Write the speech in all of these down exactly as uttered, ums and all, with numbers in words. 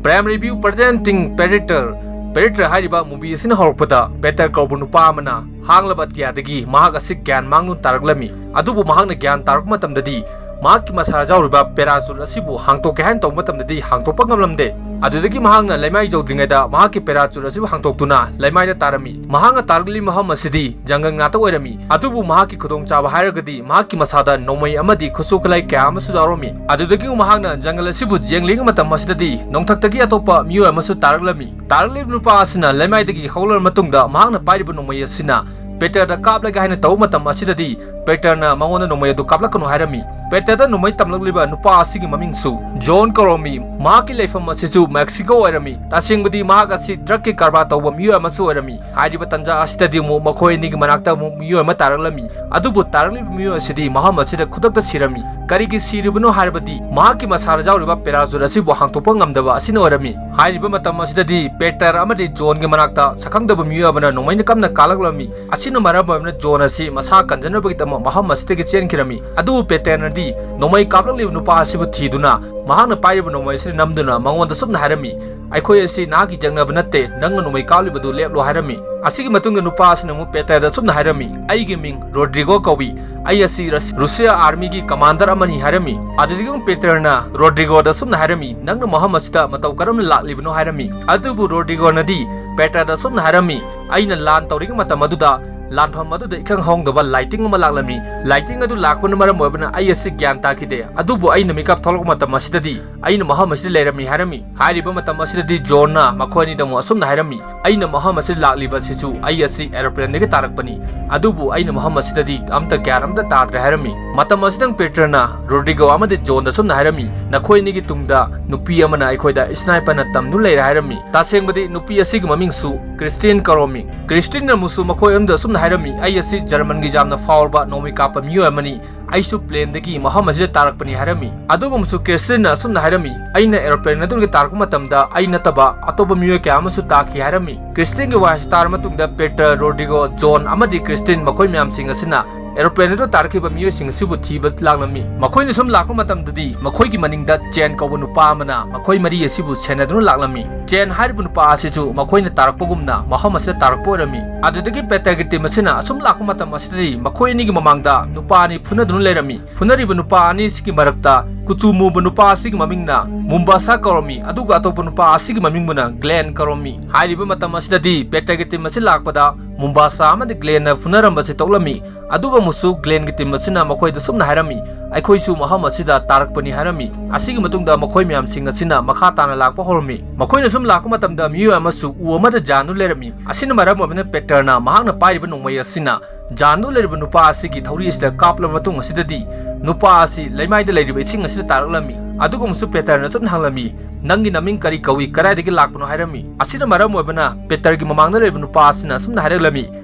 Prime Review presenting Predator꯫ Predator ꯍꯥꯏꯔꯤꯕ movie ꯑꯁꯤꯅ ꯍꯧꯔꯛꯄꯗ Peter ꯀꯧꯕ ꯅꯨꯄꯥ ꯑꯃꯅ ꯍꯥꯡꯂꯕ ꯑꯇꯤꯌꯥꯗꯒꯤ ꯃꯍꯥꯛ ꯑꯁꯤ ꯒ꯭ꯌꯥꯟ ꯃꯥꯡꯗꯨꯅ ꯇꯥꯔꯛꯂꯝꯃꯤ꯫ ꯑꯗꯨꯕꯨ ꯃꯍꯥꯛꯅ ꯒ꯭ꯌꯥꯟ ꯇꯥꯔꯛꯄ ꯃꯇꯝꯗꯗꯤ ꯃꯍꯥꯛꯀꯤ ꯃꯁꯥꯗ ꯌꯥꯎꯔꯤꯕ parachute ꯑꯁꯤꯕꯨ ꯍꯥꯡꯇꯣꯛꯀꯦ ꯍꯥꯏꯅ ꯇꯧꯕ ꯃꯇꯝꯗꯗꯤ ꯍꯥꯡꯇꯣꯛꯄ ꯉꯝꯂꯝꯗꯦ꯫ ꯑꯗꯨꯗꯒꯤ ꯃꯍꯥꯛꯅ ꯂꯩꯃꯥꯏ ꯌꯧꯗ꯭ꯔꯤꯉꯩꯗ ꯃꯍꯥꯛꯀꯤ parachute ꯑꯁꯤꯕꯨ ꯍꯥꯡꯇꯣꯛꯇꯨꯅ ꯂꯩꯃꯥꯏꯗ ꯇꯥꯔꯝꯃꯤ꯫ ꯃꯍꯥꯛꯅ ꯇꯥꯔꯛꯂꯤꯕ ꯃꯐꯝ ꯑꯁꯤꯗꯤ ꯖꯪꯒꯜ ꯉꯥꯛꯇ ꯑꯣꯏꯔꯝꯃꯤ꯫ ꯑꯗꯨꯕꯨ ꯃꯍꯥꯛꯀꯤ ꯈꯨꯗꯣꯡꯆꯥꯕ ꯍꯥꯏꯔꯒꯗꯤ ꯃꯍꯥꯛꯀꯤ ꯃꯁꯥꯗ ꯅꯣꯡꯃꯩ ꯑꯃꯗꯤ ꯈꯨꯠꯁꯨ ꯈꯨꯠꯂꯥꯏ ꯀꯌꯥ ꯑꯃꯁꯨ ꯌꯥꯎꯔꯝꯃꯤ꯫ ꯑꯗꯨꯗꯒꯤ ꯃꯍꯥꯛꯅ ꯖꯪꯒꯜ ꯑꯁꯤꯕꯨ ꯌꯦꯡꯂꯤꯉꯩ ꯃꯇꯝ ꯑꯁꯤꯗꯗꯤ ꯅꯣꯡꯊꯛꯇꯒꯤ ꯑꯇꯣꯞꯄ ꯃꯤꯑꯣꯏ ꯑꯃꯁꯨ ꯇꯥꯔꯛꯂꯝꯃꯤ꯫ ꯇꯥꯔꯛꯂꯤꯕ ꯅꯨꯄꯥ ꯑꯁꯤꯅ ꯂꯩꯃꯥꯏꯗꯒꯤ ꯍꯧꯒꯠꯂꯕ ꯃꯇꯨꯡꯗ ꯃꯍꯥꯛꯅ ꯄꯥꯏꯔꯤꯕ ꯅꯣꯡꯃꯩ ꯑꯁꯤꯅ Peterꯗ ꯀꯥꯞꯂꯒꯦ ꯍꯥꯏꯅ ꯇꯧꯕ ꯃꯇꯝ ꯑꯁꯤꯗꯗꯤ Peterꯅ ꯃꯉꯣꯟꯗ ꯅꯣꯡꯃꯩ ꯑꯗꯨ ꯀꯥꯞꯂꯛꯀꯅꯨ ꯍꯥꯏꯔꯝꯃꯤ꯫ Peterꯗ ꯅꯣꯡꯃꯩ ꯇꯝꯂꯛꯂꯤꯕ ꯅꯨꯄꯥ ꯑꯁꯤꯒꯤ ꯃꯃꯤꯡꯁꯨ John ꯀꯧꯔꯝꯃꯤ꯫ ꯃꯍꯥꯛꯀꯤ ꯂꯩꯐꯝ ꯑꯁꯤꯁꯨ Mexico ꯑꯣꯏꯔꯝꯃꯤ꯫ ꯇꯁꯦꯡꯕꯗꯤ ꯃꯍꯥꯛ ꯑꯁꯤ drugꯀꯤ ꯀꯔꯕꯥꯔ ꯇꯧꯕ ꯃꯤꯑꯣꯏ ꯑꯃꯁꯨ ꯑꯣꯏꯔꯝꯃꯤ꯫ ꯍꯥꯏꯔꯤꯕ ꯇꯟꯖꯥ ꯑꯁꯤꯗꯗꯤ ꯑꯃꯨꯛ ꯃꯈꯣꯏ ꯑꯅꯤꯒꯤ ꯃꯅꯥꯛꯇ ꯑꯃꯨꯛ ꯃꯤꯑꯣꯏ ꯑꯃ ꯇꯥꯔꯛꯂꯝꯃꯤ꯫ ꯑꯗꯨꯕꯨ ꯇꯥꯔꯛꯂꯤꯕ ꯃꯤꯑꯣꯏ ꯑꯁꯤꯗꯤ ꯃꯐꯝ ꯑꯁꯤꯗ ꯈꯨꯗꯛꯇ ꯁꯤꯔꯝꯃꯤ꯫ ꯀꯔꯤꯒꯤ ꯁꯤꯔꯤꯕꯅꯣ ꯍꯥꯏꯔꯕꯗꯤ ꯃꯍꯥꯛꯀꯤ ꯃꯁꯥꯗ ꯌꯥꯎꯔꯤꯕ parachute ꯑꯁꯤꯕꯨ ꯍꯥꯡꯇꯣꯛꯄ ꯉꯝꯗꯕ ꯑꯁꯤꯅ ꯑꯣꯏꯔꯝꯃꯤ꯫ ꯍꯥꯏꯔꯤꯕ ꯃꯇꯝ ꯑꯁꯤꯗꯗꯤ Peter ꯑꯃꯗꯤ Johnꯒꯤ ꯃꯅꯥꯛꯇ ꯁꯛꯈꯪꯗꯕ ꯃꯤꯑꯣꯏ ꯑꯃꯅ ꯅꯣꯡꯃꯩꯅ ꯀꯟꯅ ꯀꯥꯞꯂꯛꯂꯝꯃꯤ꯫ ꯑꯁꯤꯅ ꯃꯔꯝ ꯑꯣꯏꯗꯨꯅ John ꯑꯁꯤ ꯃꯁꯥ ꯀꯟꯖꯅꯕꯒꯤꯗꯃꯛ ꯃꯐꯝ ꯑꯁꯤꯗꯒꯤ ꯆꯦꯟꯈꯤꯔꯝꯃꯤ꯫ ꯑꯗꯨꯕꯨ Peterꯅꯗꯤ ꯅꯣꯡꯃꯩ ꯀꯥꯞꯂꯛꯂꯤꯕ ꯅꯨꯄꯥ ꯑꯁꯤꯕꯨ ꯊꯤꯗꯨꯅ ꯃꯍꯥꯛꯅ ꯄꯥꯏꯔꯤꯕ ꯅꯣꯡꯃꯩ ꯑꯁꯤꯗ ꯅꯝꯗꯨꯅ ꯃꯉꯣꯟꯗ ꯆꯨꯝꯅ ꯍꯥꯏꯔꯝꯃꯤ, "ꯑꯩꯈꯣꯏ ꯑꯁꯤ ꯅꯍꯥꯛꯀꯤ ꯌꯦꯛꯅꯕ ꯅꯠꯇꯦ, ꯅꯪꯅ ꯅꯣꯡꯃꯩ ꯀꯥꯞꯂꯤꯕꯗꯨ ꯂꯦꯞꯂꯣ" ꯍꯥꯏꯔꯝꯃꯤ꯫ ꯑꯁꯤꯒꯤ ꯃꯇꯨꯡꯗ ꯅꯨꯄꯥ ꯑꯁꯤꯅ ꯑꯃꯨꯛ Peterꯗ ꯆꯨꯝꯅ ꯍꯥꯏꯔꯝꯃꯤ, "ꯑꯩꯒꯤ ꯃꯤꯡ Rodrigo ꯀꯧꯏ, ꯑꯩ ꯑꯁꯤ ꯔꯁ-, Russia Armyꯒꯤ commander ꯑꯃꯅꯤ" ꯍꯥꯏꯔꯝꯃꯤ꯫ ꯑꯗꯨꯗꯒꯤ ꯑꯃꯨꯛ Peterꯅ Rodrigoꯗ ꯆꯨꯝꯅ ꯍꯥꯏꯔꯝꯃꯤ, "ꯅꯪꯅ ꯃꯐꯝ ꯑꯁꯤꯗ ꯃꯇꯧ ꯀꯔꯝꯅ ꯂꯥꯛꯂꯤꯕꯅꯣ?" ꯍꯥꯏꯔꯝꯃꯤ꯫ ꯑꯗꯨꯕꯨ Rodrigoꯅꯗꯤ Peterꯗ ꯆꯨꯝꯅ ꯍꯥꯏꯔꯝꯃꯤ, "ꯑꯩꯅ ꯂꯥꯟ ꯇꯧꯔꯤꯉꯩ ꯃꯇꯝ ꯑꯗꯨꯗ ꯂꯥꯟꯐꯝ ꯑꯗꯨꯗ ꯏꯈꯪ ꯈꯪꯍꯧꯗꯕ lighting ꯑꯃ ꯂꯥꯛꯂꯝꯃꯤ꯫ Lighting ꯑꯗꯨ ꯂꯥꯛꯄꯅ ꯃꯔꯝ ꯑꯣꯏꯕꯅ ꯑꯩ ꯑꯁꯤ ꯒ꯭ꯌꯥꯟ ꯇꯥꯈꯤꯗꯦ꯫ ꯑꯗꯨꯕꯨ ꯑꯩꯅ ꯃꯤꯀꯞ ꯊꯣꯛꯂꯛꯄ ꯃꯇꯝ ꯑꯁꯤꯗꯗꯤ ꯑꯩꯅ ꯃꯐꯝ ꯑꯁꯤꯗ ꯂꯩꯔꯝꯃꯤ" ꯍꯥꯏꯔꯝꯃꯤ꯫ ꯍꯥꯏꯔꯤꯕ ꯃꯇꯝ ꯑꯁꯤꯗꯗꯤ Johnꯅ ꯃꯈꯣꯏ ꯑꯅꯤꯗ ꯑꯃꯨꯛ ꯑꯁꯨꯝꯅ ꯍꯥꯏꯔꯝꯃꯤ, "ꯑꯩꯅ ꯃꯐꯝ ꯑꯁꯤꯗ ꯂꯥꯛꯂꯤꯕ ꯑꯁꯤꯁꯨ ꯑꯩ ꯑꯁꯤ aeroplaneꯗꯒꯤ ꯇꯥꯔꯛꯄꯅꯤ꯫ ꯑꯗꯨꯕꯨ ꯑꯩꯅ ꯃꯐꯝ ꯑꯁꯤꯗꯗꯤ ꯑꯝꯇ ꯒ꯭ꯌꯥꯟ ꯑꯝꯇ ꯇꯥꯗ꯭ꯔꯦ" ꯍꯥꯏꯔꯝꯃꯤ꯫ ꯃꯇꯝ ꯑꯁꯤꯗꯪ Peterꯅ Rodrigo ꯑꯃꯗꯤ Johnꯗ ꯑꯁꯨꯝꯅ ꯍꯥꯏꯔꯝꯃꯤ, "ꯅꯈꯣꯏ ꯑꯅꯤꯒꯤ ꯇꯨꯡꯗ ꯅꯨꯄꯤ ꯑꯃꯅ ꯑꯩꯈꯣꯏꯗ sniperꯅ ꯇꯝꯗꯨꯅ ꯂꯩꯔꯦ" ꯍꯥꯏꯔꯝꯃꯤ꯫ ꯇꯁꯦꯡꯕꯗꯤ ꯅꯨꯄꯤ ꯑꯁꯤꯒꯤ ꯃꯃꯤꯡꯁꯨ Christine ꯀꯧꯔꯝꯃꯤ꯫ Christineꯅ ꯑꯃꯨꯛꯁꯨ ꯃꯈꯣꯏ ꯑꯍꯨꯝꯗ ꯑꯁꯨꯝꯅ ꯍꯥꯏꯔꯝꯃꯤ, "ꯑꯩ ꯑꯁꯤ Germanꯒꯤ ꯌꯥꯝꯅ ꯐꯥꯎꯔꯕ ꯅꯣꯡꯃꯩ ꯀꯥꯞꯄ ꯃꯤꯑꯣꯏ ꯑꯃꯅꯤ꯫ ꯑꯩꯁꯨ planeꯗꯒꯤ ꯃꯐꯝ ꯑꯁꯤꯗ ꯇꯥꯔꯛꯄꯅꯤ" ꯍꯥꯏꯔꯝꯃꯤ꯫ ꯑꯗꯨꯒꯨꯝꯕꯁꯨ Christineꯅ ꯑꯁꯨꯝꯅ ꯍꯥꯏꯔꯝꯃꯤ, "ꯑꯩꯅ aeroplane ꯑꯗꯨꯗꯒꯤ ꯇꯥꯔꯛꯄ ꯃꯇꯝꯗ ꯑꯩ ꯅꯠꯇꯕ ꯑꯇꯣꯞꯄ ꯃꯤꯑꯣꯏ ꯀꯌꯥ ꯑꯃꯁꯨ ꯇꯥꯈꯤ" ꯍꯥꯏꯔꯝꯃꯤ꯫ Christineꯒꯤ ꯋꯥꯍꯩꯁꯤ ꯇꯥꯔꯕ ꯃꯇꯨꯡꯗ Peter, Rodrigo, John ꯑꯃꯗꯤ Christine ꯃꯈꯣꯏ ꯃꯌꯥꯝꯁꯤꯡ ꯑꯁꯤꯅ ꯑꯦꯔꯣꯄ꯭ꯂꯦꯟ ꯑꯗꯨ ꯇꯥꯔꯛꯈꯤꯕ ꯃꯤꯑꯣꯏꯁꯤꯡ ꯑꯁꯤꯕꯨ ꯊꯤꯕ ꯂꯥꯛꯂꯝꯃꯤ꯫ ꯃꯈꯣꯏꯅ ꯁꯨꯝ ꯂꯥꯛꯄ ꯃꯇꯝꯗꯗꯤ ꯃꯈꯣꯏꯒꯤ ꯃꯅꯤꯡꯗ ꯆꯦꯟ ꯀꯧꯕ ꯅꯨꯄꯥ ꯑꯃꯅ ꯃꯈꯣꯏ ꯃꯔꯤ ꯑꯁꯤꯕꯨ ꯁꯦꯟꯅꯗꯨꯅ ꯂꯥꯛꯂꯝꯃꯤ꯫ ꯆꯦꯟ ꯍꯥꯏꯔꯤꯕ ꯅꯨꯄꯥ ꯑꯁꯤꯁꯨ ꯃꯈꯣꯏꯅ ꯇꯥꯔꯛꯄꯒꯨꯝꯅ ꯃꯐꯝ ꯑꯁꯤꯗ ꯇꯥꯔꯛꯄ ꯑꯣꯏꯔꯝꯃꯤ꯫ ꯑꯗꯨꯗꯒꯤ ꯄꯦꯇꯔꯒꯤ ꯇꯤꯝ ꯑꯁꯤꯅ ꯑꯁꯨꯝ ꯂꯥꯛꯄ ꯃꯇꯝ ꯑꯁꯤꯗꯗꯤ ꯃꯈꯣꯏ ꯑꯅꯤꯒꯤ ꯃꯃꯥꯡꯗ ꯅꯨꯄꯥ ꯑꯅꯤ ꯐꯨꯅꯗꯨꯅ ꯂꯩꯔꯝꯃꯤ꯫ ꯐꯨꯅꯔꯤꯕ ꯅꯨꯄꯥ ꯑꯅꯤꯁꯤꯒꯤ ꯃꯔꯛꯇ ꯀꯨꯆꯨ ꯃꯨꯕ ꯅꯨꯄꯥ ꯑꯁꯤꯒꯤ ꯃꯃꯤꯡꯅ ꯃꯨꯝꯕꯥꯁꯥ ꯀꯧꯔꯝꯃꯤ, ꯑꯗꯨꯒ ꯑꯇꯣꯞꯄ ꯅꯨꯄꯥ ꯑꯁꯤꯒꯤ ꯃꯃꯤꯡꯕꯨꯅ ꯒ꯭ꯂꯦꯟ ꯀꯧꯔꯝꯃꯤ꯫ ꯍꯥꯏꯔꯤꯕ ꯃꯇꯝ ꯑꯁꯤꯗꯗꯤ ꯄꯦꯇꯔꯒꯤ ꯇꯤꯝ ꯑꯁꯤ ꯂꯥꯛꯄꯗ ꯃꯨꯝꯕꯥꯁꯥ ꯑꯃꯗꯤ ꯒ꯭ꯂꯦꯟꯅ ꯐꯨꯅꯔꯝꯕꯁꯤ ꯇꯣꯛꯂꯝꯃꯤ꯫ ꯑꯗꯨꯒ ꯑꯃꯨꯛꯁꯨ ꯒ꯭ꯂꯦꯟꯒꯤ ꯇꯤꯝ ꯑꯁꯤꯅ ꯃꯈꯣꯏꯗ ꯁꯨꯝꯅ ꯍꯥꯏꯔꯝꯃꯤ, "ꯑꯩꯈꯣꯏꯁꯨ ꯃꯐꯝ ꯑꯁꯤꯗ ꯇꯥꯔꯛꯄꯅꯤ" ꯍꯥꯏꯔꯝꯃꯤ꯫ ꯑꯁꯤꯒꯤ ꯃꯇꯨꯡꯗ ꯃꯈꯣꯏ ꯃꯌꯥꯝꯁꯤꯡ ꯑꯁꯤꯅ ꯃꯈꯥ ꯇꯥꯅ ꯂꯥꯛꯄ ꯍꯧꯔꯝꯃꯤ꯫ ꯃꯈꯣꯏꯅ ꯁꯨꯝ ꯂꯥꯛꯄ ꯃꯇꯝꯗ ꯃꯤꯑꯣꯏ ꯑꯃꯁꯨ ꯎ ꯑꯃꯗ ꯖꯥꯟꯗꯨꯅ ꯂꯩꯔꯝꯃꯤ꯫ ꯑꯁꯤꯅ ꯃꯔꯝ ꯑꯣꯏꯕꯅ ꯄꯦꯇꯔꯅ ꯃꯍꯥꯛꯅ ꯄꯥꯏꯔꯤꯕ ꯅꯣꯡꯃꯩ ꯑꯁꯤꯅ ꯖꯥꯟꯗꯨꯅ ꯂꯩꯔꯤꯕ ꯅꯨꯄꯥ ꯑꯁꯤꯒꯤ ꯊꯧꯔꯤ ꯑꯁꯤꯗ ꯀꯥꯞꯂꯕ ꯃꯇꯨꯡ ꯑꯁꯤꯗꯗꯤ ꯅꯨꯄꯥ ꯑꯁꯤ ꯂꯩꯃꯥꯏꯗ ꯂꯩꯔꯤꯕ ꯏꯁꯤꯡ ꯑꯁꯤꯗ ꯇꯥꯔꯛꯂꯝꯃꯤ꯫ ꯑꯗꯨꯒ ꯑꯃꯨꯛꯁꯨ ꯄꯦꯇꯔꯅ ꯁꯨꯝꯅ ꯍꯪꯂꯝꯃꯤ, "ꯅꯪꯒꯤ ꯅꯃꯤꯡ ꯀꯔꯤ ꯀꯧꯏ? ꯀꯗꯥꯏꯗꯒꯤ ꯂꯥꯛꯄꯅꯣ?" ꯍꯥꯏꯔꯝꯃꯤ꯫ ꯑꯁꯤꯅ ꯃꯔꯝ ꯑꯣꯏꯕꯅ ꯄꯦꯇꯔꯒꯤ ꯃꯃꯥꯡꯗ ꯂꯩꯔꯤꯕ ꯅꯨꯄꯥ ꯑꯁꯤꯅ ꯑꯁꯨꯝꯅ ꯍꯥꯏꯔꯛꯂꯝꯃꯤ,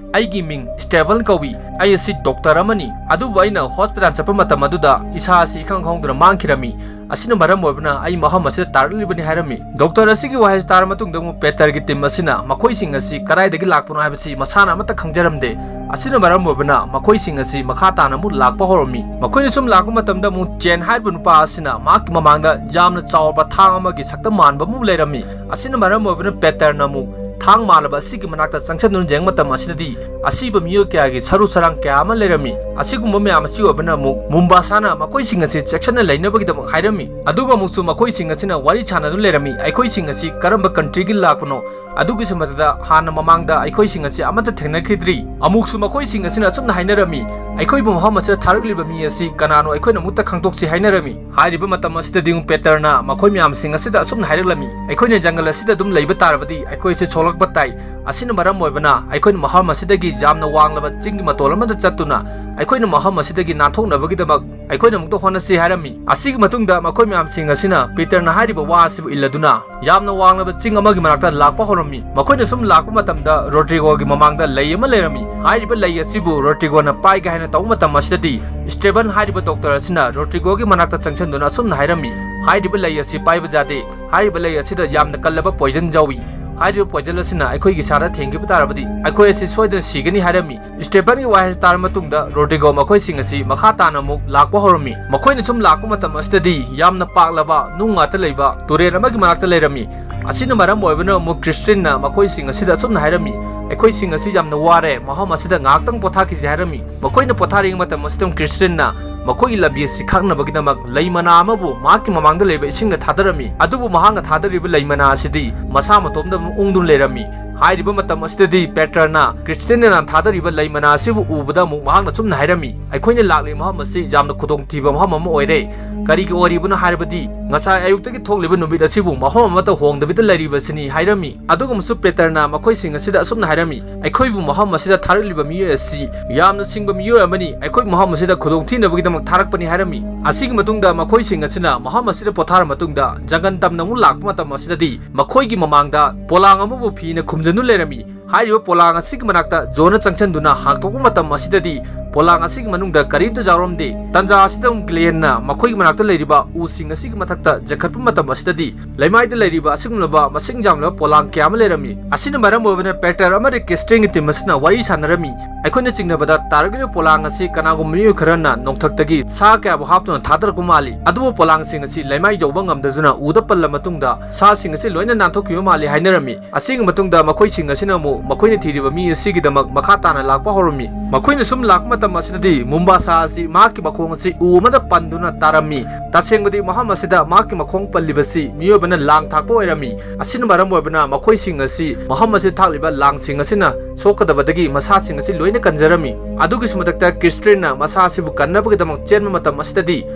"ꯑꯩꯒꯤ ꯃꯤꯡ ꯁ꯭ꯇꯦꯐꯟ ꯀꯧꯏ꯫ ꯑꯩ ꯑꯁꯤ ꯗꯣꯛꯇꯔ ꯑꯃꯅꯤ, ꯑꯗꯨꯕꯨ ꯑꯩꯅ ꯍꯣꯁꯄꯤꯇꯥꯜ ꯆꯠꯄ ꯃꯇꯝ ꯑꯗꯨꯗ ꯏꯁꯥ ꯑꯁꯤ ꯏꯈꯪ ꯈꯪꯍꯧꯗꯅ ꯃꯥꯡꯈꯤꯔꯝꯃꯤ꯫ ꯑꯁꯤꯅ ꯃꯔꯝ ꯑꯣꯏꯕꯅ ꯑꯩ ꯃꯐꯝ ꯑꯁꯤꯗ ꯇꯥꯔꯛꯂꯤꯕꯅꯤ" ꯍꯥꯏꯔꯝꯃꯤ꯫ ꯗꯣꯛꯇꯔ ꯑꯁꯤꯒꯤ ꯋꯥꯍꯩꯁꯤ ꯇꯥꯔꯕ ꯃꯇꯨꯡꯗ ꯑꯃꯨꯛ ꯄꯦꯇꯔꯒꯤ ꯇꯤꯝ ꯑꯁꯤꯅ ꯃꯈꯣꯏꯁꯤꯡ ꯑꯁꯤ ꯀꯗꯥꯏꯗꯒꯤ ꯂꯥꯛꯄꯅꯣ ꯍꯥꯏꯕꯁꯤ ꯃꯁꯥꯅ ꯑꯃꯠꯇ ꯈꯪꯖꯔꯝꯗꯦ꯫ ꯑꯁꯤꯅ ꯃꯔꯝ ꯑꯣꯏꯕꯅ ꯃꯈꯣꯏꯁꯤꯡ ꯑꯁꯤ ꯃꯈꯥ ꯇꯥꯅ ꯑꯃꯨꯛ ꯂꯥꯛꯄ ꯍꯧꯔꯝꯃꯤ꯫ ꯃꯈꯣꯏꯅ ꯁꯨꯝ ꯂꯥꯛꯄ ꯃꯇꯝꯗ ꯑꯃꯨꯛ ꯆꯦꯟ ꯍꯥꯏꯔꯤꯕ ꯅꯨꯄꯥ ꯑꯁꯤꯅ ꯃꯍꯥꯛꯀꯤ ꯃꯃꯥꯡꯗ ꯌꯥꯝꯅ ꯆꯥꯎꯔꯕ ꯊꯥꯡ ꯑꯃꯒꯤ ꯁꯛꯇꯝ ꯃꯥꯟꯕ ꯑꯃ ꯂꯩꯔꯝꯃꯤ꯫ ꯑꯁꯤꯅ ꯃꯔꯝ ꯑꯣꯏꯕꯅ ꯄꯦꯇꯔꯅ ꯑꯃꯨꯛ ꯊꯥꯡ ꯃꯥꯜꯂꯕ ꯑꯁꯤꯒꯤ ꯃꯅꯥꯛꯇ ꯆꯪꯁꯤꯟꯗꯨꯅ ꯌꯦꯡꯕ ꯃꯇꯝ ꯑꯁꯤꯗꯗꯤ ꯑꯁꯤꯕ ꯃꯤꯑꯣꯏ ꯀꯌꯥꯒꯤ ꯁꯔꯨ ꯁꯔꯥꯡ ꯀꯌꯥ ꯑꯃ ꯂꯩꯔꯝꯃꯤ꯫ ꯑꯁꯤꯒꯨꯝꯕ ꯃꯌꯥꯝ ꯑꯁꯤ ꯑꯣꯏꯕꯅ ꯑꯃꯨꯛ ꯃꯨꯝꯕꯥꯁꯥꯅ ꯃꯈꯣꯏꯁꯤꯡ ꯑꯁꯤ ꯆꯦꯛꯁꯤꯟꯅ ꯂꯩꯅꯕꯒꯤꯗꯃꯛ ꯍꯥꯏꯔꯝꯃꯤ꯫ ꯑꯗꯨꯒ ꯑꯃꯨꯛꯁꯨ ꯃꯈꯣꯏꯁꯤꯡ ꯑꯁꯤꯅ ꯋꯥꯔꯤ ꯁꯥꯟꯅꯗꯨꯅ ꯂꯩꯔꯝꯃꯤ, "ꯑꯩꯈꯣꯏꯁꯤꯡ ꯑꯁꯤ ꯀꯔꯝꯕ ꯀꯟꯇ꯭ꯔꯤꯒꯤ ꯂꯥꯛꯄꯅꯣ?" ꯑꯗꯨꯒꯤꯁꯨ ꯃꯊꯛꯇ ꯍꯥꯟꯅ ꯃꯃꯥꯡꯗ ꯑꯩꯈꯣꯏꯁꯤꯡ ꯑꯁꯤ ꯑꯃꯠꯇ ꯊꯦꯡꯅꯈꯤꯗ꯭ꯔꯤ꯫ ꯑꯃꯨꯛꯁꯨ ꯃꯈꯣꯏꯁꯤꯡ ꯑꯁꯤꯅ ꯑꯁꯨꯝꯅ ꯍꯥꯏꯅꯔꯝꯃꯤ, "ꯑꯩꯈꯣꯏꯕꯨ ꯃꯐꯝ ꯑꯁꯤꯗ ꯊꯥꯔꯛꯂꯤꯕ ꯃꯤ ꯑꯁꯤ ꯀꯅꯥꯅꯣ? ꯑꯩꯈꯣꯏꯅ ꯑꯃꯨꯛꯇ ꯈꯪꯗꯣꯛꯁꯤ" ꯍꯥꯏꯅꯔꯝꯃꯤ꯫ ꯍꯥꯏꯔꯤꯕ ꯃꯇꯝ ꯑꯁꯤꯗꯗꯤ ꯑꯃꯨꯛ ꯄꯦꯇꯔꯅ ꯃꯈꯣꯏ ꯃꯌꯥꯝꯁꯤꯡ ꯑꯁꯤꯗ ꯑꯁꯨꯝꯅ ꯍꯥꯏꯔꯛꯂꯝꯃꯤ, "ꯑꯩꯈꯣꯏꯅ ꯖꯪꯒꯜ ꯑꯁꯤꯗ ꯑꯗꯨꯝ ꯂꯩꯕ ꯇꯥꯔꯕꯗꯤ ꯑꯩꯈꯣꯏ ꯑꯁꯤ ꯁꯣꯛꯂꯛꯄ ꯇꯥꯏ꯫ ꯑꯁꯤꯅ ꯃꯔꯝ ꯑꯣꯏꯕꯅ ꯑꯩꯈꯣꯏꯅ ꯃꯐꯝ ꯑꯁꯤꯗꯒꯤ ꯌꯥꯝꯅ ꯋꯥꯡꯂꯕ ꯆꯤꯡꯒꯤ ꯃꯇꯣꯜ ꯑꯃꯗ ꯆꯠꯇꯨꯅ ꯑꯩꯈꯣꯏꯅ ꯃꯐꯝ ꯑꯁꯤꯗꯒꯤ ꯅꯥꯟꯊꯣꯛꯅꯕꯒꯤꯗꯃꯛ ꯑꯩꯈꯣꯏꯅ ꯑꯃꯨꯛꯇ ꯍꯣꯠꯅꯁꯤ" ꯍꯥꯏꯔꯝꯃꯤ꯫ ꯑꯁꯤꯒꯤ ꯃꯇꯨꯡꯗ ꯃꯈꯣꯏ ꯃꯌꯥꯝꯁꯤꯡ ꯑꯁꯤꯅ ꯄꯤꯇꯔꯅ ꯍꯥꯏꯔꯤꯕ ꯋꯥ ꯑꯁꯤꯕꯨ ꯏꯜꯂꯗꯨꯅ ꯌꯥꯝꯅ ꯋꯥꯡꯂꯕ ꯆꯤꯡ ꯑꯃꯒꯤ ꯃꯅꯥꯛꯇ ꯂꯥꯛꯄ ꯍꯧꯔꯝꯃꯤ꯫ ꯃꯈꯣꯏꯅ ꯁꯨꯝ ꯂꯥꯛꯄ ꯃꯇꯝꯗ ꯔꯣꯗ꯭ꯔꯤꯒꯣꯒꯤ ꯃꯃꯥꯡꯗ ꯂꯩ ꯑꯃ ꯂꯩꯔꯝꯃꯤ꯫ ꯍꯥꯏꯔꯤꯕ ꯂꯩ ꯑꯁꯤꯕꯨ ꯔꯣꯗ꯭ꯔꯤꯒꯣꯅ ꯄꯥꯏꯒꯦ ꯍꯥꯏꯅ ꯇꯧꯕ ꯃꯇꯝ ꯑꯁꯤꯗꯗꯤ ꯁ꯭ꯇꯦꯐꯟ ꯍꯥꯏꯔꯤꯕ ꯗꯣꯛꯇꯔ ꯑꯁꯤꯅ ꯔꯣꯗ꯭ꯔꯤꯒꯣꯒꯤ ꯃꯅꯥꯛꯇ ꯆꯪꯁꯤꯟꯗꯨꯅ ꯑꯁꯨꯝꯅ ꯍꯥꯏꯔꯝꯃꯤ, "ꯍꯥꯏꯔꯤꯕ ꯂꯩ ꯑꯁꯤ ꯄꯥꯏꯕ ꯌꯥꯗꯦ꯫ ꯍꯥꯏꯔꯤꯕ ꯂꯩ ꯑꯁꯤꯗ ꯌꯥꯝꯅ ꯀꯜꯂꯕ ꯄꯣꯏꯖꯟ ꯌꯥꯎꯏ꯫ ꯍꯥꯏꯔꯤꯕ poison ꯑꯁꯤꯅ ꯑꯩꯈꯣꯏꯒꯤ ꯏꯁꯥꯗ ꯊꯦꯡꯈꯤꯕ ꯇꯥꯔꯕꯗꯤ ꯑꯩꯈꯣꯏ ꯑꯁꯤ ꯁꯣꯏꯗꯅ ꯁꯤꯒꯅꯤ ꯍꯥꯏꯔꯝꯃꯤ꯫ ꯁ꯭ꯇꯦꯐꯟꯒꯤ ꯋꯥꯍꯩ ꯑꯁꯤ ꯇꯥꯔꯕ ꯃꯇꯨꯡꯗ ꯔꯣꯗ꯭ꯔꯤꯒꯣ ꯃꯈꯣꯏꯁꯤꯡ ꯑꯁꯤ ꯃꯈꯥ ꯇꯥꯅ ꯑꯃꯨꯛ ꯂꯥꯛꯄ ꯍꯧꯔꯝꯃꯤ꯫ ꯃꯈꯣꯏꯅ ꯁꯨꯝ ꯂꯥꯛꯄ ꯃꯇꯝ ꯑꯁꯤꯗꯗꯤ ꯌꯥꯝꯅ ꯄꯥꯛꯂꯕ ꯅꯨꯡ ꯉꯥꯛꯇ ꯂꯩꯕ ꯇꯨꯔꯦꯜ ꯑꯃꯒꯤ ꯃꯅꯥꯛꯇ ꯂꯩꯔꯝꯃꯤ꯫ ꯑꯁꯤꯅ ꯃꯔꯝ ꯑꯣꯏꯕꯅ ꯑꯃꯨꯛ ꯀ꯭ꯔꯤꯁꯇꯤꯟꯅ ꯃꯈꯣꯏꯁꯤꯡ ꯑꯁꯤꯗ ꯑꯁꯨꯝꯅ ꯍꯥꯏꯔꯝꯃꯤ, "ꯑꯩꯈꯣꯏꯁꯤꯡ ꯑꯁꯤ ꯌꯥꯝꯅ ꯋꯥꯔꯦ, ꯃꯐꯝ ꯑꯁꯤꯗ ꯉꯥꯏꯍꯥꯛꯇꯪ ꯄꯣꯊꯥꯈꯤꯁꯤ" ꯍꯥꯏꯔꯝꯃꯤ꯫ ꯃꯈꯣꯏꯅ ꯄꯣꯊꯥꯔꯤꯉꯩ ꯃꯇꯝ ꯑꯁꯤꯗ ꯀ꯭ꯔꯤꯁꯇꯤꯟꯅ ꯃꯈꯣꯏꯒꯤ ꯂꯝꯕꯤ ꯑꯁꯤ ꯈꯥꯛꯅꯕꯒꯤꯗꯃꯛ ꯂꯩ ꯃꯅꯥ ꯑꯃꯕꯨ ꯃꯍꯥꯛꯀꯤ ꯃꯃꯥꯡꯗ ꯂꯩꯕ ꯏꯁꯤꯡꯗ ꯊꯥꯗꯔꯝꯃꯤ꯫ ꯑꯗꯨꯕꯨ ꯃꯍꯥꯛꯅ ꯊꯥꯗꯔꯤꯕ ꯂꯩ ꯃꯅꯥ ꯑꯁꯤꯗꯤ ꯃꯁꯥ ꯃꯇꯣꯝꯗ ꯑꯗꯨꯝ ꯎꯪꯗꯨꯅ ꯂꯩꯔꯝꯃꯤ꯫ ꯍꯥꯏꯔꯤꯕ ꯃꯇꯝ ꯑꯁꯤꯗꯗꯤ ꯄꯦꯇꯔꯅ ꯀ꯭ꯔꯤꯁꯇꯤꯟꯅ ꯊꯥꯗꯔꯤꯕ ꯂꯩ ꯃꯅꯥ ꯑꯁꯤꯕꯨ ꯎꯕꯗ ꯑꯃꯨꯛ ꯃꯍꯥꯛꯅ ꯁꯨꯝꯅ ꯍꯥꯏꯔꯝꯃꯤ, "ꯑꯩꯈꯣꯏꯅ ꯂꯥꯛꯂꯤꯕ ꯃꯐꯝ ꯑꯁꯤ ꯌꯥꯝꯅ ꯈꯨꯗꯣꯡꯊꯤꯕ ꯃꯐꯝ ꯑꯃ ꯑꯣꯏꯔꯦ꯫ ꯀꯔꯤꯒꯤ ꯑꯣꯏꯔꯤꯕꯅꯣ ꯍꯥꯏꯔꯕꯗꯤ ꯉꯁꯥꯏ ꯑꯌꯨꯛꯇꯒꯤ ꯊꯣꯛꯂꯤꯕ ꯅꯨꯃꯤꯠ ꯑꯁꯤꯕꯨ ꯃꯐꯝ ꯑꯃꯠꯇ ꯍꯣꯡꯗꯕꯤꯗ ꯂꯩꯔꯤꯕꯁꯤꯅꯤ" ꯍꯥꯏꯔꯝꯃꯤ꯫ ꯑꯗꯨꯒꯨꯝꯕꯁꯨ ꯄꯦꯇꯔꯅ ꯃꯈꯣꯏꯁꯤꯡ ꯑꯁꯤꯗ ꯑꯁꯨꯝꯅ ꯍꯥꯏꯔꯝꯃꯤ, "ꯑꯩꯈꯣꯏꯕꯨ ꯃꯐꯝ ꯑꯁꯤꯗ ꯊꯥꯔꯛꯂꯤꯕ ꯃꯤꯑꯣꯏ ꯑꯁꯤ ꯌꯥꯝꯅ ꯁꯤꯡꯕ ꯃꯤꯑꯣꯏ ꯑꯃꯅꯤ, ꯑꯩꯈꯣꯏ ꯃꯐꯝ ꯑꯁꯤꯗ ꯈꯨꯗꯣꯡꯊꯤꯅꯕꯒꯤꯗꯃꯛ ꯊꯥꯔꯛꯄꯅꯤ" ꯍꯥꯏꯔꯝꯃꯤ꯫ ꯑꯁꯤꯒꯤ ꯃꯇꯨꯡꯗ ꯃꯈꯣꯏꯁꯤꯡ ꯑꯁꯤꯅ ꯃꯐꯝ ꯑꯁꯤꯗ ꯄꯣꯊꯥꯔ ꯃꯇꯨꯡꯗ ꯖꯪꯒꯜ ꯇꯝꯅ ꯑꯃꯨꯛ ꯂꯥꯛꯄ ꯃꯇꯝ ꯑꯁꯤꯗꯗꯤ ꯃꯈꯣꯏꯒꯤ ꯃꯃꯥꯡꯗ ꯄꯣꯂꯥꯡ ꯑꯃꯕꯨ ꯐꯤꯅ ꯈꯨꯝꯖꯤꯟꯗꯨꯅ ꯂꯩꯔꯝꯃꯤ꯫ ꯍꯥꯏꯔꯤꯕ ꯄꯣꯂꯥꯡ ꯑꯁꯤꯒꯤ ꯃꯅꯥꯛꯇ ꯖꯣꯟꯅ ꯆꯪꯁꯤꯟꯗꯨꯅ ꯍꯥꯡꯗꯣꯛꯄ ꯃꯇꯝ ꯑꯁꯤꯗꯗꯤ ꯄꯣꯂꯥꯡ ꯑꯁꯤꯒꯤ ꯃꯅꯨꯡꯗ ꯀꯔꯤꯝꯇ ꯌꯥꯎꯔꯝꯗꯦ꯫ ꯇꯟꯖꯥ ꯑꯁꯤꯗ ꯑꯃꯨꯛ ꯒ꯭ꯂꯦꯟꯅ ꯃꯈꯣꯏꯒꯤ ꯃꯅꯥꯛꯇ ꯂꯩꯔꯤꯕ ꯎꯁꯤꯡ ꯑꯁꯤꯒꯤ ꯃꯊꯛꯇ ꯆꯦꯟꯈꯠꯄ ꯃꯇꯝ ꯑꯁꯤꯗꯗꯤ ꯂꯩꯃꯥꯏꯗ ꯂꯩꯔꯤꯕ ꯑꯁꯤꯒꯨꯝꯂꯕ ꯃꯁꯤꯡ ꯌꯥꯝꯂꯕ ꯄꯣꯂꯥꯡ ꯀꯌꯥ ꯑꯃ ꯂꯩꯔꯝꯃꯤ꯫ ꯑꯁꯤꯅ ꯃꯔꯝ ꯑꯣꯏꯕꯅ ꯄꯦꯇꯔ ꯑꯃꯗꯤ ꯀ꯭ꯔꯤꯁꯇꯤꯟꯒꯤ team ꯑꯁꯤꯅ ꯋꯥꯔꯤ ꯁꯥꯟꯅꯔꯝꯃꯤ꯫ ꯑꯩꯈꯣꯏꯅ ꯆꯤꯡꯅꯕꯗ ꯇꯥꯔꯛꯂꯤꯕ ꯄꯣꯂꯥꯡ ꯑꯁꯤ ꯀꯅꯥꯒꯨꯝꯕ ꯃꯤꯑꯣꯏ ꯈꯔꯅ ꯅꯣꯡꯊꯛꯇꯒꯤ ꯁꯥ ꯀꯌꯥꯕꯨ ꯍꯥꯞꯇꯨꯅ ꯊꯥꯗꯔꯛꯄ ꯃꯥꯜꯂꯤ꯫ ꯑꯗꯨꯕꯨ ꯄꯣꯂꯥꯡꯁꯤꯡ ꯑꯁꯤ ꯂꯩꯃꯥꯏ ꯌꯧꯕ ꯉꯝꯗꯗꯨꯅ ꯎꯗ ꯄꯜꯂ ꯃꯇꯨꯡꯗ ꯁꯥꯁꯤꯡ ꯑꯁꯤ ꯂꯣꯏꯅ ꯅꯥꯟꯊꯣꯛꯈꯤꯕ ꯃꯥꯜꯂꯤ ꯍꯥꯏꯅꯔꯝꯃꯤ꯫ ꯑꯁꯤꯒꯤ ꯃꯇꯨꯡꯗ ꯃꯈꯣꯏꯁꯤꯡ ꯑꯁꯤꯅ ꯑꯃꯨꯛ ꯃꯈꯣꯏꯅ ꯊꯤꯔꯤꯕ ꯃꯤ ꯑꯁꯤꯒꯤꯗꯃꯛ ꯃꯈꯥ ꯇꯥꯅ ꯂꯥꯛꯄ ꯍꯧꯔꯝꯃꯤ꯫ ꯃꯈꯣꯏꯅ ꯁꯨꯝ ꯂꯥꯛꯄ ꯃꯇꯝ ꯑꯁꯤꯗꯗꯤ ꯃꯨꯝꯕꯥꯁꯥ ꯑꯁꯤ ꯃꯍꯥꯛꯀꯤ ꯃꯈꯣꯡ ꯑꯁꯤ ꯎ ꯑꯃꯗ ꯄꯟꯗꯨꯅ ꯇꯥꯔꯝꯃꯤ꯫ ꯇꯁꯦꯡꯕꯗꯤ ꯃꯐꯝ ꯑꯁꯤꯗ ꯃꯍꯥꯛꯀꯤ ꯃꯈꯣꯡ ꯄꯜꯂꯤꯕꯁꯤ ꯃꯤꯑꯣꯏꯕꯅ ꯂꯥꯡ ꯊꯥꯛꯄ ꯑꯣꯏꯔꯝꯃꯤ꯫ ꯑꯁꯤꯅ ꯃꯔꯝ ꯑꯣꯏꯕꯅ ꯃꯈꯣꯏꯁꯤꯡ ꯑꯁꯤ ꯃꯐꯝ ꯑꯁꯤꯗ ꯊꯥꯛꯂꯤꯕ ꯂꯥꯡꯁꯤꯡ ꯑꯁꯤꯅ ꯁꯣꯛꯀꯗꯕꯗꯒꯤ ꯃꯁꯥꯁꯤꯡ ꯑꯁꯤ ꯂꯣꯏꯅ ꯀꯟꯖꯔꯝꯃꯤ꯫ ꯑꯗꯨꯒꯤꯁꯨ ꯃꯊꯛꯇ ꯀ꯭ꯔꯤꯁꯇꯤꯟꯅ ꯃꯁꯥ ꯑꯁꯤꯕꯨ ꯀꯟꯅꯕꯒꯤꯗꯃꯛ ꯆꯦꯟꯕ ꯃꯇꯝ ꯑꯁꯤꯗꯗꯤ